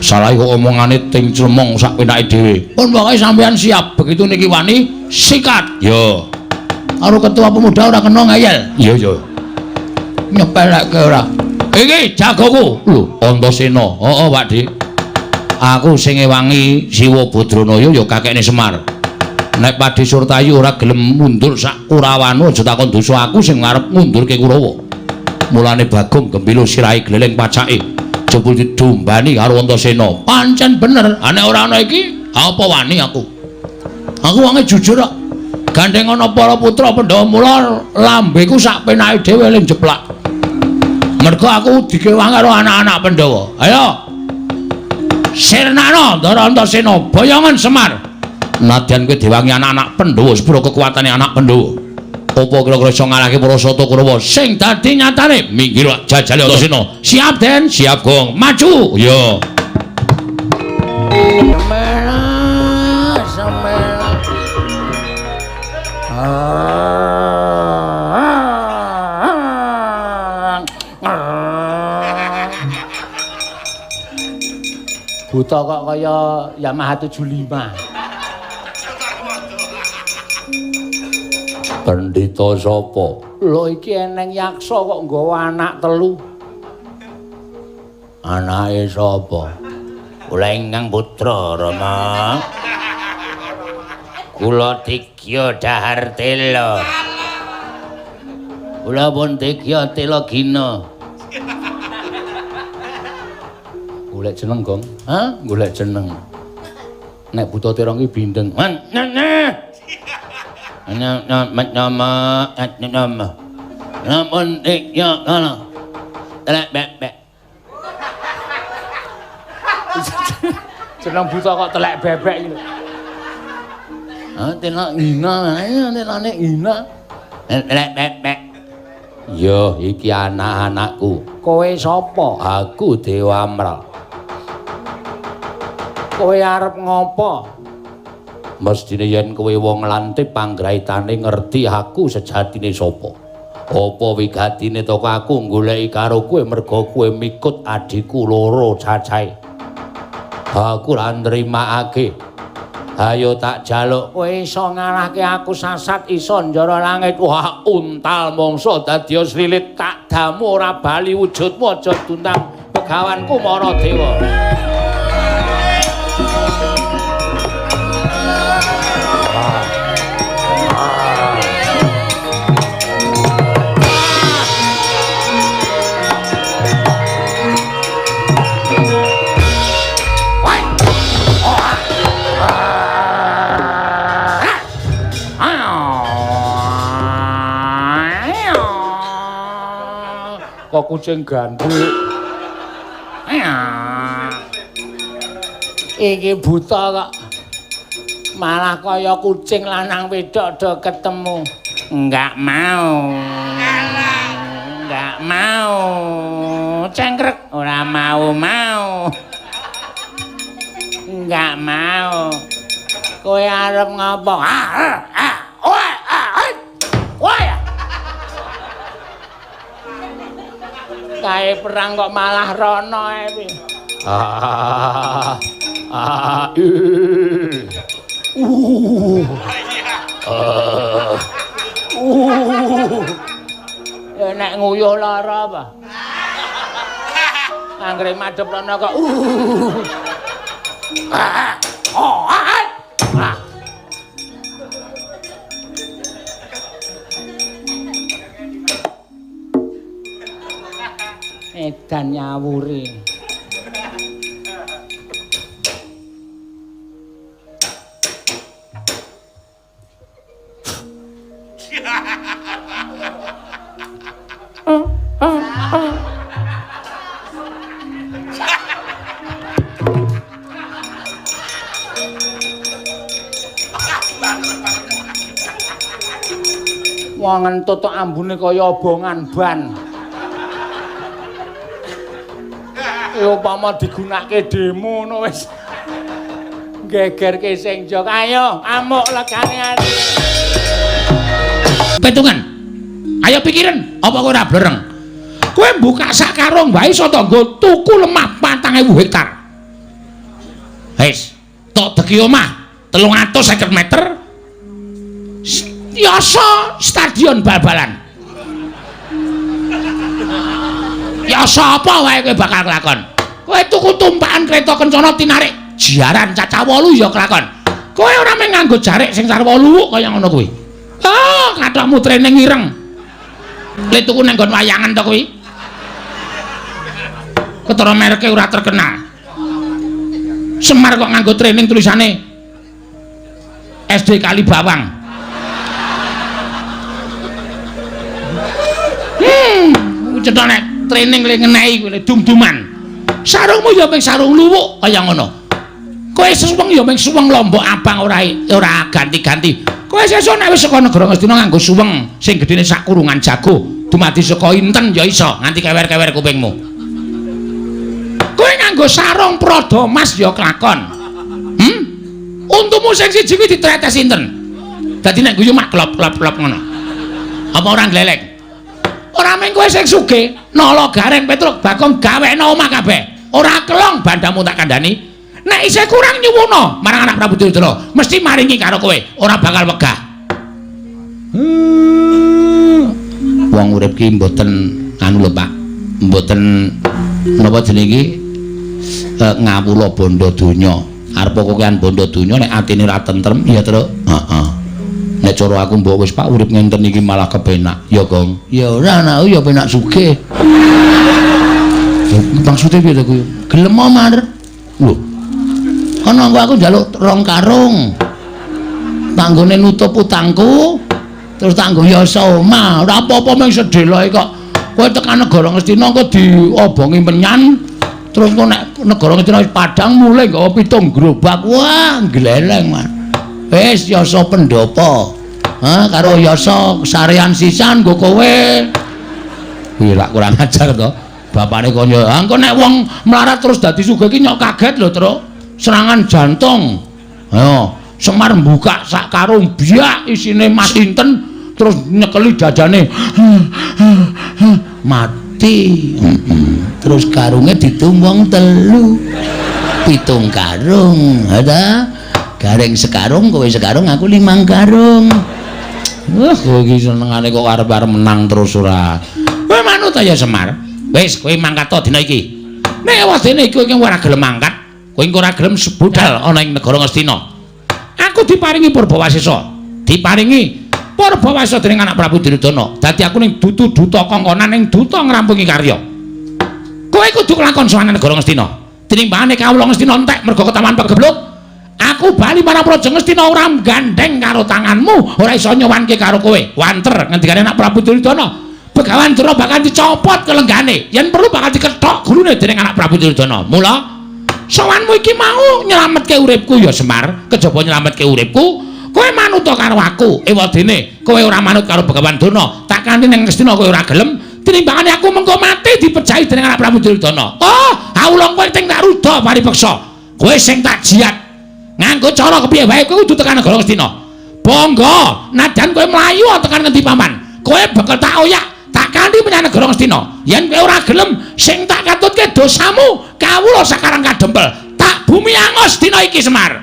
Salah kok omongane ting clemong sak penake dhewe. Pun pokoke sampean siap begitu niki wani sikat. Yo. Karo ketua pemuda ora kena ngeyel. Iya iya. Nyepelekke ora. Iki jagoku. Lho, Antasena. Heeh, Pak Dik. Aku sing ngewangi Siwa Badranaya ya kakekne Semar. Nek Padhe Surtayu ora gelem mundur sak Kurawanu aja takon dosa aku sing arep ngundurke Kurawa. Mulane Bagong gembilo sirahe gleleng pacake. Jebul didombani karo Antasena. Pancen bener, nek ora ana iki, apa wani aku? Aku wonge jujur kok. Gandeng ana para putra Pandhawa mula lambeku sak penake dhewe le jeplak. Mergo aku dikewangi karo anak-anak Pandhawa. Ayo. Sirnana Ndara Antasena, boyongan Semar. Nadyan kowe diwangi anak-anak Pandhawa, sepuro kekuatane anak Pandhawa. Apa kira-kira iso ngalahke para sata Kurawa sing dadi nyatane minggir jajale Antasena. Siap Den, siap Gong. Maju. Ya. Semela, semela. Buta kok kaya Yamaha 75. Pendhita sapa? Lho iki eneng yaksa kok nggawa anak telu. Anake sapa? Kula ingkang putra Rama. Kula Digya dhahar tela. Kula pun Digya tela gina. Golek jeneng, Gong. Hah? Golek jeneng. Nek buta terong iki bindeng. Wan, nah. Nama nama. Namun Digya kana. Telek bebek. Jeneng buta kok telek bebek iki lho. Ah, telek ngina, telane ngina. Telek bebek. Yo, iki anak-anakku. Kowe sapa? Aku Dewa Amral. Kowe arep ngopo? Mestine yen kowe wong lantip panggraitane ngerti aku sejatine sapa. Apa wigatine toko aku goleki karo kowe merga kowe mikut adhiku loro cacahe. Aku ora nrimakake. Ayo tak jaluk kowe iso ngalahke aku sasat iso njara langit. Wah, untal mangsa dadi slilit tak damu ora bali wujudmu aja duntang begawanku Maradewa. Kok kucing gandhik. Iki buta kok malah kaya kucing lanang wedok do ketemu. Enggak mau. Enggak mau. Cengkrek ora mau-mau. Enggak mau. Kowe arep ngopo? Kae perang kok malah rono ae piye. Ya nek nguyuh lara apa? Anggere madhep rono kok Edan nyawuri. Wong ngentut tok ambune kaya obongan ban. Ya upama digunakake demo ngono wis gegerke sing jok. Ayo amuk legane ati. Petungan. Ayo pikiran, apa kowe ora blereng? Kowe buka sak karung wae iso to nggo tuku lemah 4000 hektar. Wis, tok deki omah 350 meter. Yasa stadion bal-balan. Yasa apa wae kowe bakal kelakon? Kowe tuku tumpakan kereta kencana tinarik jaran cacah 8 ya kelakon. Kowe ora mung nganggo jarik sing sarwa luwuk kaya ngono kuwi. Ah, kathokmu training ireng. Le tuku nang nggon wayangan to kuwi. Ketara mereke ora terkenal. Semar kok nganggo training tulisane SD Kalibawang. Cetha nek training le ngenehi kuwi dum-duman. Sarungmu ya mung sarung luwuk kaya ngono. Kowe suweng ya mung suweng lombok abang ora ganti-ganti. Kowe sesuk nek wis saka negara Ngastina nganggo suweng sing gedene sak kurungan jago, dumadi saka inten ya iso nganti kewer-kewer kupingmu. Kowe nganggo sarung Prada Mas ya kelakon. Untumu sing siji kuwi ditretes inten. Dadi nek guyu mak klop-klop-klop ngono. Apa ora gleleng? Ora mung kowe sing sugih, nala Gareng Petruk Bagong gawekno omah kabeh. Ora kelong bandamu tak kandhani. Nek isih kurang nyuwuna marang anak Prabu Duryudana, mesti maringi karo kowe, ora bakal wegah. Wong urip ki mboten anu lho Pak. Mboten napa jenenge iki ngawula bondo donya. Arep kokean bondo donya nek atine ora tentrem ya, Truk. Heeh. Nek cara aku mbok wis Pak urip ngenten iki malah kepenak. Ya, Gong. Ya ora anakku ya penak sugih. Maksude piye to kuwi? Gelem Mar. Lho. Ana engko aku njaluk 2 karung. Tanggone nutup utangku, terus tanggo yasa omah. Ora apa-apa mung sedeloke kok. Kowe tekan negara Ngastina engko diobongi menyan, terus engko nek negara Ngastina wis padhang mulih nggawa 7 gerobak. Wah, gleleng, Mas. Wis yasa pendopo. Ha, karo yasa sarean sisan nggo kowe. Kuwi lak kurang ajar to. Bapane kaya, "Ah, engko nek wong melarat terus dadi sugih iki nyok kaget lho, Truk. Serangan jantung." Ayo, Semar mbuka sak karung biak isine mas inten terus nyekeli dadane. Mati. Terus karunge didum wong 3. 7 karung. Ha ta? Gareng sekarung, kowe sekarung, aku 5 karung. Wah, kowe iki senengane kok arep-arep menang terus ora. Kowe manut ya Semar. Wis, kowe mangkat to dina iki. Nek wedene iki kowe ora gelem mangkat, kowe engko ora gelem budal ana ing negara Ngastina. Aku diparingi Purbawasesa. Diparingi Purbawasesa dening anak Prabu Duryudana. Dadi aku ning duta-duta kongkonan ning duta ngrampungi karya. Kowe kudu kelakon sowan negara Ngastina. Tinimbangane kawula Ngastina entek mergo ketawan pegebluk. Aku bali marang Praja Ngastina ora gandeng karo tanganmu, ora iso nyowanke karo kowe. Wanter ngendikane anak Prabu Duryudana. Begawan Durna bakal dicopot kelenggane, yen perlu bakal dikethok gulune dening anak Prabu Duryudana. Mula sowanmu iki mau nyelametke uripku ya Semar, kejaba nyelametke uripku, kowe manut karo aku. Ewadene kowe ora manut karo Begawan Durna, tak kanthi ning Ngastina kowe ora gelem, tinimbangane aku mengko mati dipejahi dening anak Prabu Duryudana. Oh, awulung kowe sing tak ruda paripeksa. Kowe sing tak jiat. Nganggo cara kepiye wae kowe kudu tekan negara Ngastina. Bangga, nadyan kowe mlayu tekan ngendi paman. Kowe bakal tak oyak, tak kanthi menyang negara Ngastina. Yen kowe ora gelem, sing tak katutke dosamu kawula sakarang kadempel. Tak bumi angus dina iki Semar.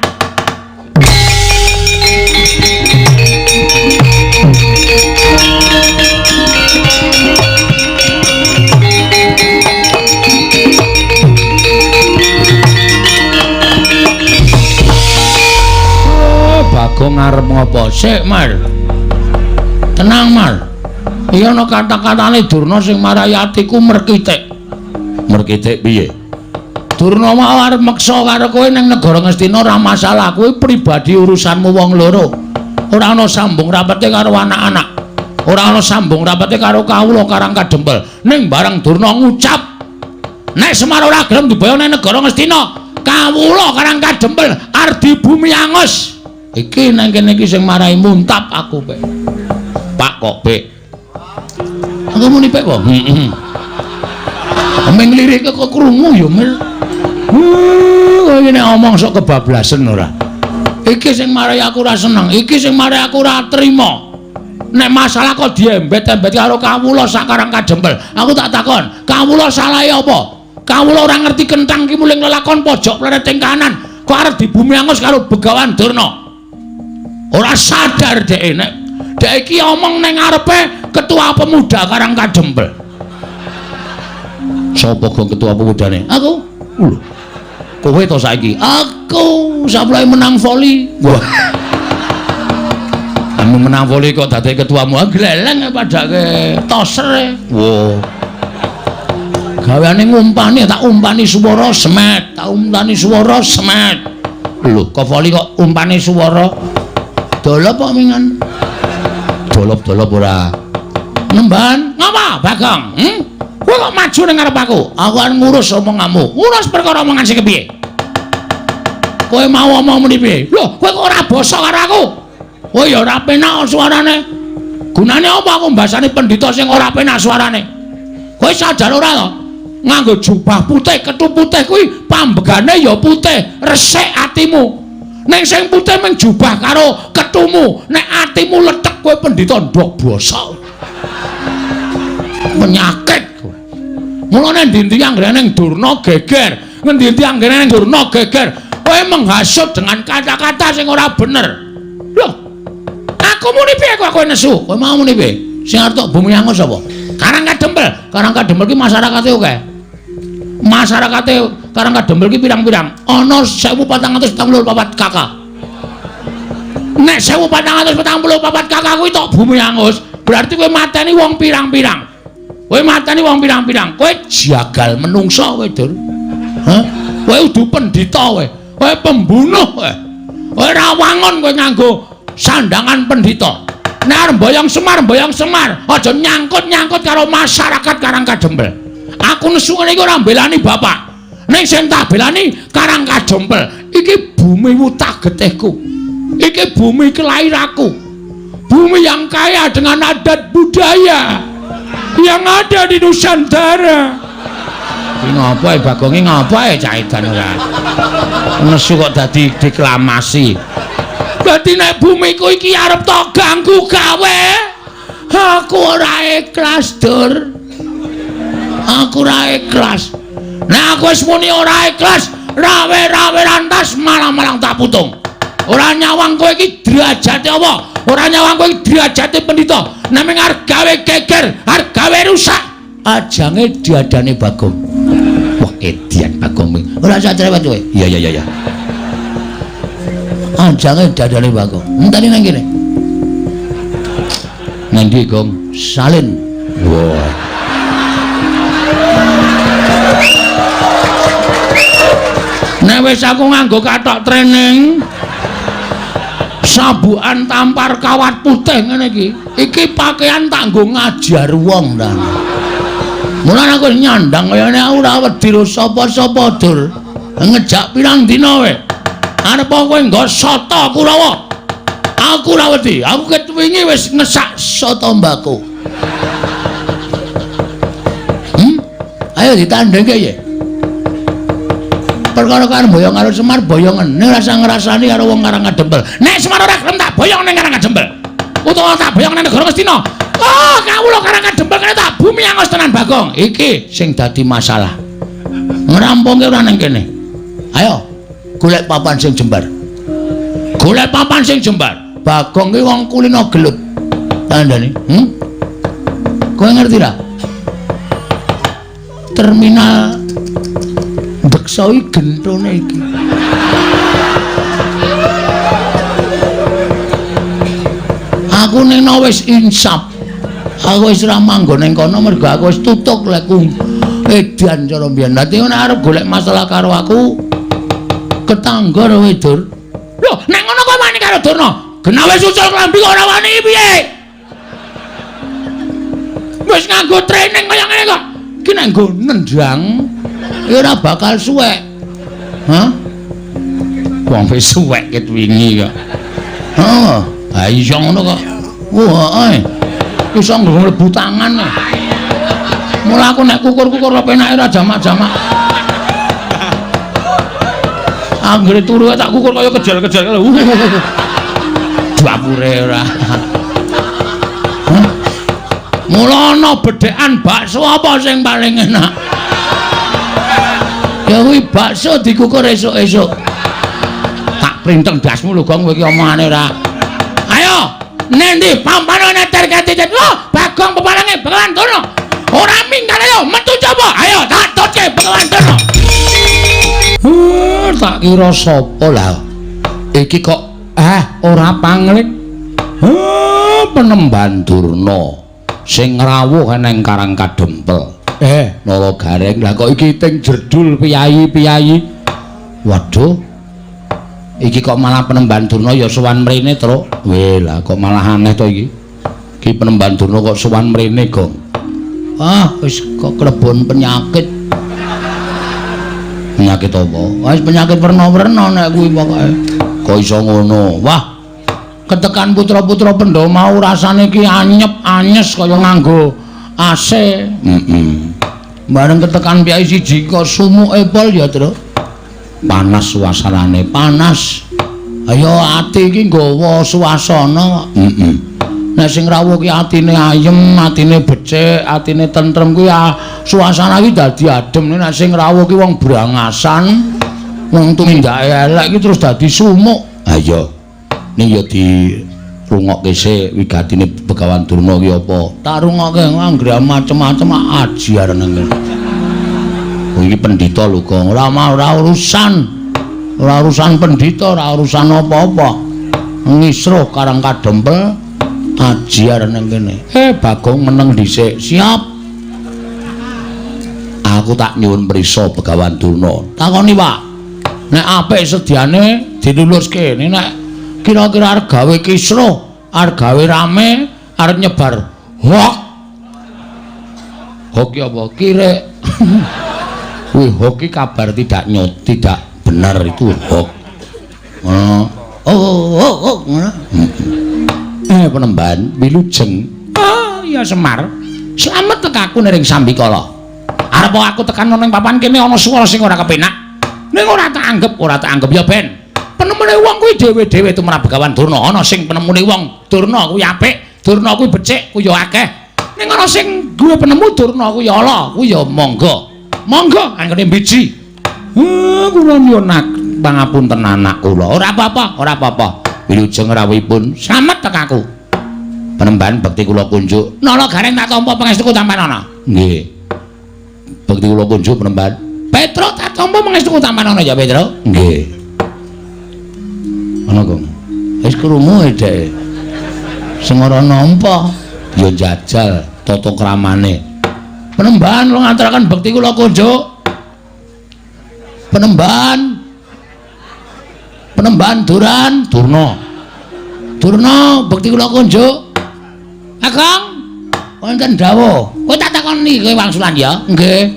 Bagong arep ngopo? Sik, Mar. Tenang, Mar. Iya ana kata-katane Durna sing marai atiku merkitik. Merkitik piye? Durna mau arep meksa karo kowe ning negara Ngastina ora masalah, kowe pribadi urusanmu wong loro. Ora ana sambung rapete karo anak-anak. Ora ana sambung rapete karo kawula Karang Kadempel. Ning bareng Durna ngucap, nek Semar ora gelem diboyong ning negara Ngastina, kawula Karang Kadempel arep dibumi angus. Iki nang kene iki sing marai muntap aku pe. Pak kok pik. Aku muni pik kok. Heeh. Meng lirike kok krungu ya, Mil. Kowe nek omong sok kebablasen ora. Iki sing marai aku ora seneng, iki sing marai aku ora trima. Nek masalah kok diembet-embet karo kawula sak Karang Kadempel. Aku tak takon, kawula salahe apa? Kawula ora ngerti kentang ki muling lelakon pojok plereting kanan, kok arep dibumi angus karo Begawan Durna. Ora sadar dhek nek dhek iki omong ning ngarepe ketua pemuda Karang Kadempel. Sapa gong ketua pemudane? Aku. Lho. Kowe to saiki? Aku saplai menang voli. Wah. Anu menang voli kok dadi ketuamu. Gleleng padake toser. Wah. Gaweane ngumpani, tak umpani swara semet, tak umpani swara semet. Lho, kok voli kok umpani swara? Dolop kok mingan. Dolop-dolop ora. Nemban, ngapa, Bagong? Kowe kok maju ning ngarep aku? Aku arep ngurus omonganmu. Ngurus perkara omongan sing kepiye? Kowe mau omong muni piye? Lho, kowe kok ora basa karo aku? Kowe ya ora penak suarane. Gunane apa aku mbasani pendhita sing ora penak suarane? Kowe sadar ora to? Nganggo jubah putih, ketu putih kuwi pambegane ya putih, resik atimu. Ning sing putih mung jubah karo ketumu. Nek atimu lethek kowe pendhita ndok basa. Penyakit kowe. Mulane endi-endi anggere ning Durna geger, ngendi-endi anggere ning Durna geger, kowe menghasut dengan kata-kata sing ora bener. Loh, aku muni piye kok kowe nesu? Kowe mau muni piye? Sing arep tok bumi angus sapa? Karang Kadempel. Karang Kadempel ki masyarakate akeh. Masyarakate Karang Kadempel ki pirang-pirang. Ana 1444 KK. Nek 1444 KK kuwi tok bumi angus, berarti kowe mateni wong pirang-pirang. Kowe mateni wong pirang-pirang. Kowe jagal menungsa kowe, Dur. Hah? Kowe udu pendhita kowe. Kowe pembunuh kowe. Kowe ora wangun kowe nganggo sandangan pendhita. Nek arep mboyong Semar, mboyong Semar, aja nyangkut-nyangkut karo masyarakat Karang Kadempel. Aku nesu ngene iki ora mbelani bapak. Ning sing tak belani Karang Kadempel. Iki bumi wutah getihku. Iki bumi kelahiranku. Bumi yang kaya dengan adat budaya yang ada di Nusantara. Iki ngopo e Bagonge ngopo e cah edan ora? Nesu kok dadi deklamasi. Dadi nek bumiku iki arep tok ganggu gawe, aku ora ikhlas, Dur. Aku ora ikhlas. Nek aku wis muni ora ikhlas, rawe-rawe rantas malang-malang tak putung. Ora nyawang kowe iki derajate apa? Ora nyawang kowe iki derajate pendhita. Nek mung arep gawe geger, arep gawe rusak, ajange diadane Bagong. Wah, edian Bagong. Ora usah cerewet kowe. Iya iya iya. Ajange dadane Bagong. Enteni nang kene. Nang ndi, Gong? Salin. Wah. Nek wis aku nganggo kathok training, sabukan tampar kawat putih ngene iki. Iki pakaian tak nggo ngajar wong ta. Mulane aku nyandang kaya ngene aku ora wedi karo sapa-sapa, Dur. Ngejak pirang dina kowe. Arep kowe nggo soto Kurawa. Aku ora wedi. Aku ket wingi wis ngesak soto mbako. Ayo ditandhengke ya. Perkara karo boyong karo Semar boyongen. Nek ora ngrasani karo wong Karang Kadempel. Nek Semar ora gelem tak boyong ning Karang Kadempel. Utawa tak boyong ning negara Ngastina. Oh, kawula Karang Kadempel kene tak bumi angus tenan Bagong. Iki sing dadi masalah. Ngrampungke ora ning kene. Ayo golek papan sing jembar. Golek papan sing jembar. Bagong ki wong kulino gelut. Tandane, Kowe ngerti ra? Terminal Deksa iki gentone iki. Aku ning wis insaf. Aku wis ora manggon ning kono mergo aku wis tutuk lekku edan cara mbiyen. Dadi nek arep golek masalah karo aku ketangga kowe, Dur. Lho, nek ngono kowe wani karo Durna. Genah wis ucul klambi kok ora wani piye? Wis nganggo training kaya ngene kok. Iki nek nggo nendang ya ora bakal suwek. Hah? Wong wis suwek ket wingi kok. Heeh. Ha iya ngono kok. Wah, heeh. Iso nggo mlebu tangan. Mula aku nek kukur-kukur penake ora jamak-jamak. Anggere turu tak kukur kaya kejel-kejel. Dapure ora. Mula ana bedhekan bakso apa sing paling enak? Ya kuwi bakso dikukur esuk-esuk. Tak printeng dasmu lho Gong, kowe iki omongane ora. Ayo, nendi pampane neter ketitet. Lho, Bagong peparange Begawan Durna. Ora minggat ayo metu coba. Ayo tak tutke Begawan Durna. Tak kira sapa lah. Iki kok ora pangling. Penemban Durna sing ngrawuh nang Karang Kadempel. Nala Gareng, lah kok iki ting jerdul piyayi-piyayi. Waduh. Iki kok malah Penemban Durna ya sowan mrene, Truk. Weh, lah kok malah aneh to iki. Iki Penemban Durna kok sowan mrene, Gong. Ah, wis kok klebon penyakit. Penyakit apa? Wis penyakit werna-werna nek kuwi pokoke. Kok iso ngono? Wah. Ketekan putra-putra Pandhawa mau rasane iki anyep-anyes kaya nganggo AC. Heeh. Bareng ketekan piyai siji kok sumuke pol ya, Truk. Panas suasanane, panas. Ayo ati iki nggawa suasana. Heeh. Nek sing rawuh ki atine ayem, atine becik, atine tentrem kuwi suasana iki dadi adem. Nek sing rawuh ki wong brangasan, wong tumindake elek iki terus dadi sumuk. Ha iya. Ning ya dirungokke sik wigatine Begawan Durna ki apa? Tak rungokke anggere macem-macem aji arep nang kene. Iki pendhita lho, Gong. Ora ora urusan. Ora urusan pendhita, ora urusan apa-apa. Ngisruh Karang Kadempel aji arep nang kene. Bagong meneng dhisik. Siap. Aku tak nyuwun prisa Begawan Durna. Takoni, Pak. Nek apik sediane diluluske. Nek kira-kira arep gawe kisruh, arep gawe rame, arep nyebar hoak. Hoak ki apa? Kirek. Kuwi hoak ki kabar tidak nyot, tidak benar itu hoak. Oh, oh, oh, ngono. Penemban wilujeng. Oh, iya Semar. Slamet tekaku ning sambikala. Arep aku tekan nang papan kene ana swara sing ora kepenak. Ning ora tak anggep, ora tak anggep ya ben. Penemune wong kuwi dhewe-dhewe tumrap Begawan Durna. Ana sing penemune wong Durna kuwi apik, Durna kuwi becik, kuwi ya akeh. Ning ana sing duwe penemu Durna kuwi ala, kuwi ya monggo. Monggo anggone mbiji. Kula nyuwun pangapunten anak kula. Ora apa-apa, ora apa-apa. Wilujeng rawuhipun slamet tekaku. Penemban bekti kula kunjuk. Nala Gareng tak tampa pangestuku tampanana. Nggih. Bekti kula kunjuk Penemban. Petro tak tampa pangestuku tampanana ya, Petro. Nggih. Ana Gong. Wis krungu dhek. Sing ora nampa ya jajal tata kramane. Penemban kula ngaturaken bekti kula kunjuk. Penemban. Penemban Duran Durna. Durna bekti kula kunjuk. Kakang, wonten dawuh. Kowe tak takoni kowe wangsulan ya? Nggih.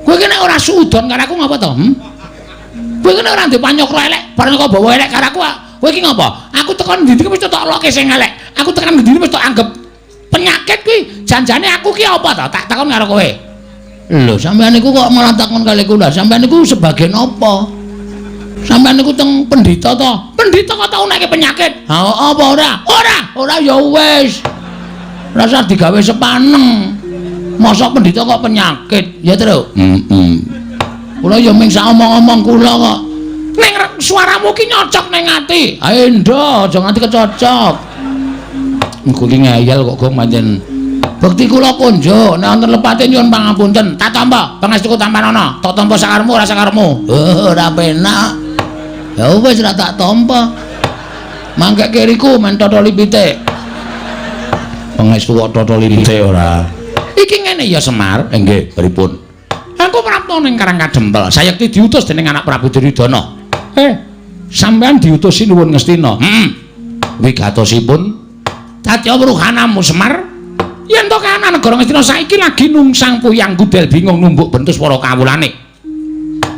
Kowe iki nek ora suudon karo aku ngapa to? Kowe iki nek ora ndek panyokra elek, bareng kok bawa elek karo aku, kowe iki ngapa? Aku tekan ndi-ndi wis tok loke sing elek. Aku tekan ndi-ndi wis tok anggep penyakit kuwi. Janjane aku ki apa to? Tak takon karo kowe. Lho, sampean niku kok malah takon kali kula. Sampean niku sebagai napa? Sampean niku teng pendhita to? Pendhita kok tau nekke penyakit? Ha apa ora? Ora, ora ya wis. Rasa digawe sepaneng. Mosok pendhita kok penyakit, ya Truk? Heeh. Kula ya ming sak omong-omong kula kok. Ning suaramu ki nyocok ning ati. Ayo ndo, aja nganti kecocok. Engko ki ngeyel kok Gong pancen. Bekti kula kunjuk, nek wonten lepate nyuwun pangapunten. Tak tampa pangestuku tampanana. Tak tampa sakarepmu ora sakarepmu. Oh, ora penak. Ya wis ora tak tampa. Mangke kiriku men totoli pitik. Pangestu kok totoli pitik ora. Iki ngene ya Semar. Nggih, pripun? Aku prapta ning Karang Kadempel. Sayekti diutus dening anak Prabu Duryudana. Sampean diutus sinuwun Ngastina. Heeh. Wigatosipun dadi wruhanamu Semar. Yen to kahanan negara Ngastina saiki lagi nungsang puyang gudel bingung numbuk bentus para kawulane.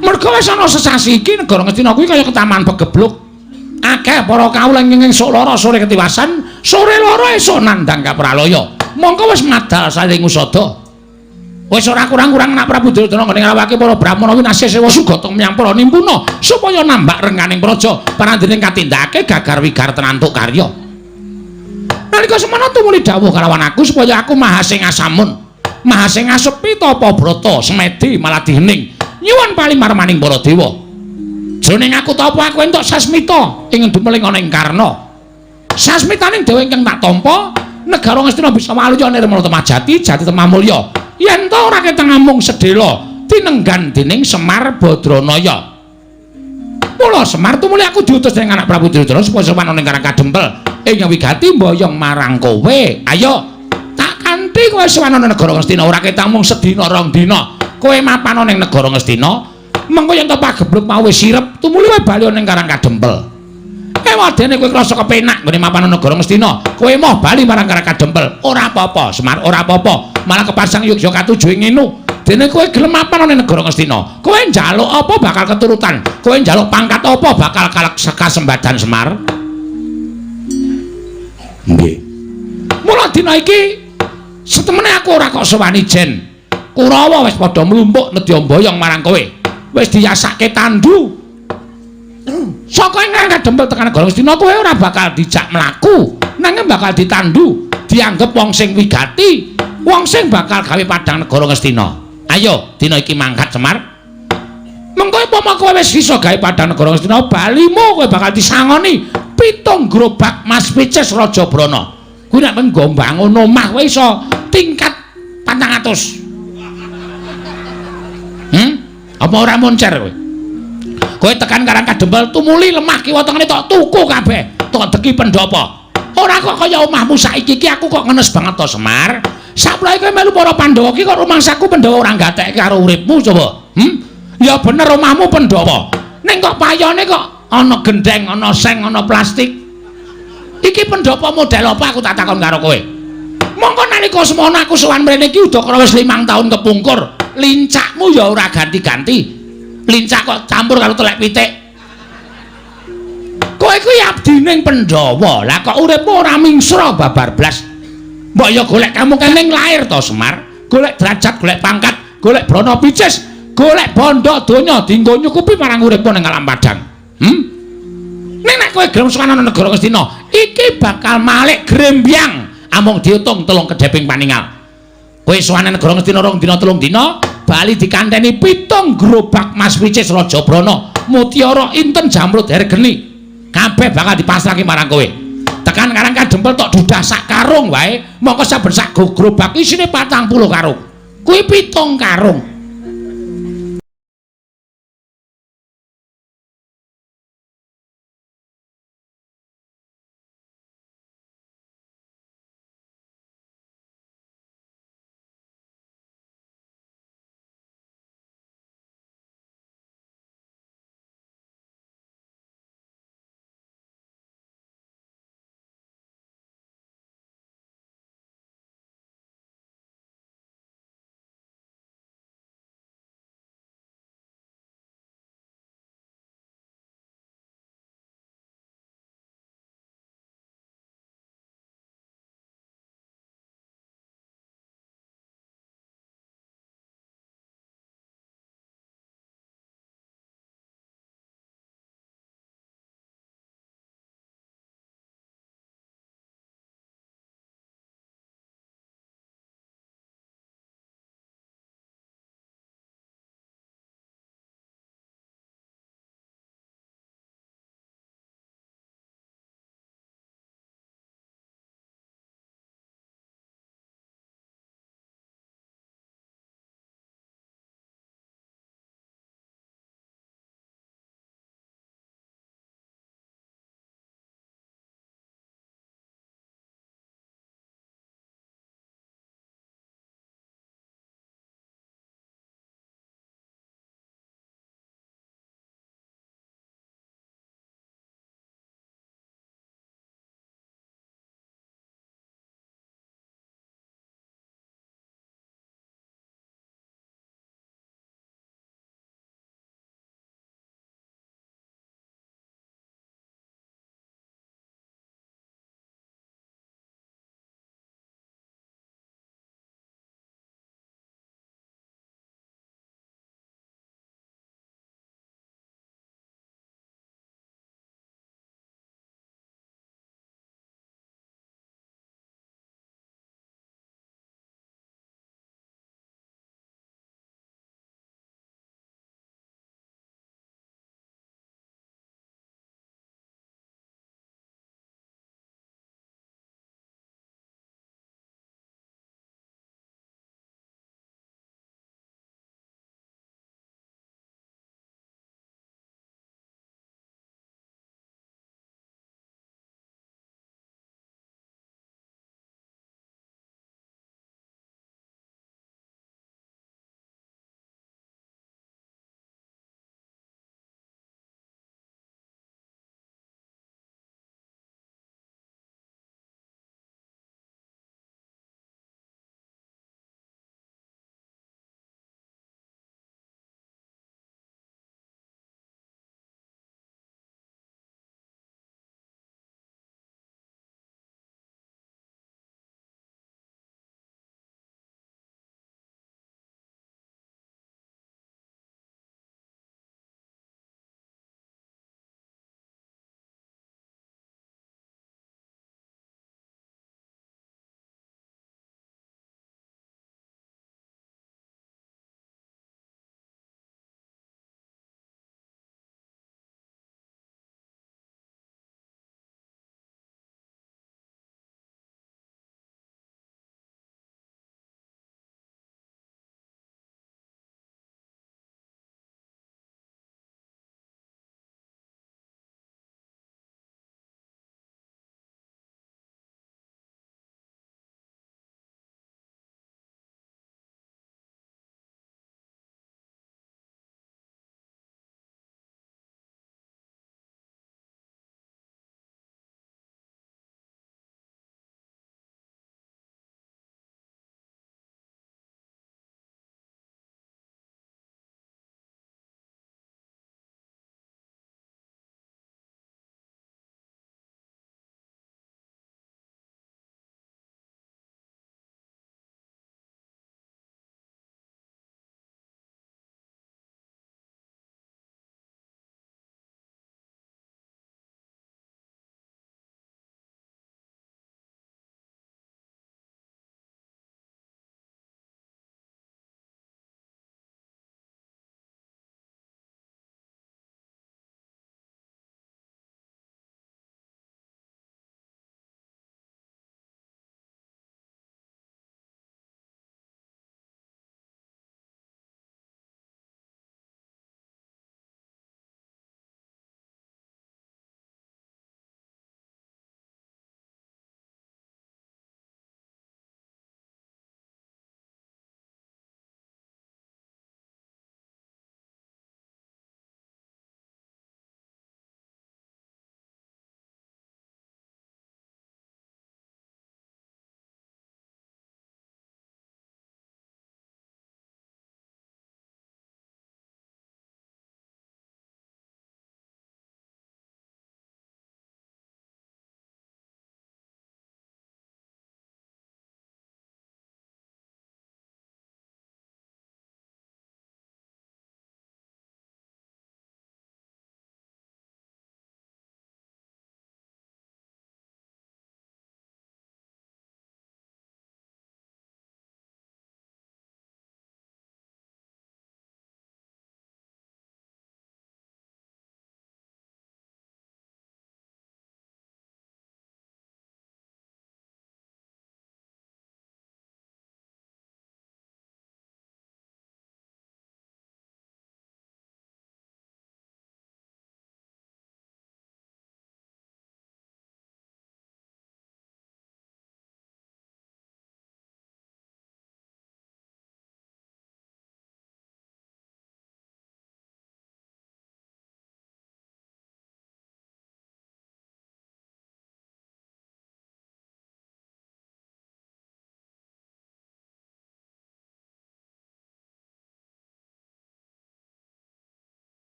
Merga wis ana sesasi iki negara Ngastina kuwi kaya ketaman pegebluk. Akeh para kawula ing esuk lara sore ketiwasan, sore lara esuk nandhang kapralaya. Mongko wis madal saling usada. Wis ora kurang-kurang anak Prabu Duryudana nggone ngrawake para brahmana winasya sewa sugata menyang para nimpuna supaya nambak rengganing praja parandene katindakake gagar wigar tenantuk karya. Nalika semana tumuli dawuh kalawan aku supaya aku mahasing asamun, mahasing asepi tapa brata semedi maladih hening nyuwun palimarmaning para dewa. Jroning aku tapa aku entuk sasmita ing dumeling ana ing Karna. Sasmitaning dewa ingkang tak tampa negara Ngastina bisa waluya nirmala temajati jati temamulya. Yen ta ora keteng amung sedhela tinenggan dening Semar Badranaya. Mula Semar tumuli aku diutus dening anak Prabu Duryudana supaya sowan ana ing Karang Kadempel ing wigati mboyong marang kowe. Ayo tak kanthi kowe sowan ana negara Ngastina ora ketang mung sedina rong dina. Kowe mapan ana ing negara Ngastina, mengko yen ta pagebluk mau wis sirep tumuli kowe bali ana ing Karang Kadempel. Ewadene kowe krasa kepenak nggone mapan ana negara Ngastina, kowe moh bali marang Karang Kadempel. Ora apa-apa, Semar, ora apa-apa. Malah kepasang yogya katuju ing ngene. Dene kowe gelem mapan ana negara Ngastina, kowe njaluk apa bakal keturutan, kowe njaluk pangkat apa bakal kasembadan Semar. Nggih. Mula dina iki setemene aku ora kok sowani jen. Kurawa wis padha mlumpuk nedya mboyong marang kowe. Wis diyasake tandu. Saka ing Kadempel tekan negara Ngastina kowe ora bakal dijak mlaku, nanging bakal ditandu, dianggep wong sing wigati, wong sing bakal gawe padhang negara Ngastina. Ayo dina iki mangkat Semar. Mengko upama kowe wis iso gawe padhang negara Ngastina, balimu kowe bakal disangoni 7 gerobak Mas Picis Raja Brana. Kuwi nek nggo mbangun omah kowe iso tingkat 400. Apa ora moncer kowe? Kowe tekan Karang Kadempel tumuli lemah kiwa tengene tok tuku kabeh, tok deki pendhapa. Ora kok kaya omahmu saiki iki aku kok ngenes banget to Semar. Saplae kowe melu para Pandhawa iki kok rumangsaku Pandhawa ora gatekke karo uripmu coba. Ya bener omahmu Pandhawa. Ning kok payone kok ana gendeng, ana seng, ana plastik. Iki pendhapa model apa aku tak takon karo kowe. Mongko nalika semono aku sowan mrene iki udakara wis 5 tahun kepungkur. Lincakmu ya ora ganti-ganti. Lincak kok campur karo telek pitik. Kowe kuwi abdining Pandhawa. Lah kok uripmu ora mingsra babar blas. Mbok ya golek kamu kening lair to Semar, golek derajat, golek pangkat, golek brana picis, golek bondo donya dienggo nyukupi marang uripmu ning alam padang. Ning nek kowe gelem sowan ana negara Ngastina, iki bakal malik grembyang amung diutung 3 kedheping paningal. Kowe sowan nang negara Ngastina 2 dina 3 dina, bali dikanteni 7 gerobak Mas Picis Raja Brana, mutiara inten jamrud hergeni. Kabeh bakal dipasrahke marang kowe. Tekan Karang Kadempel tok dudah sak karung wae, mongko saben sak gerobak isine 40 karung. Kuwi 7 karung.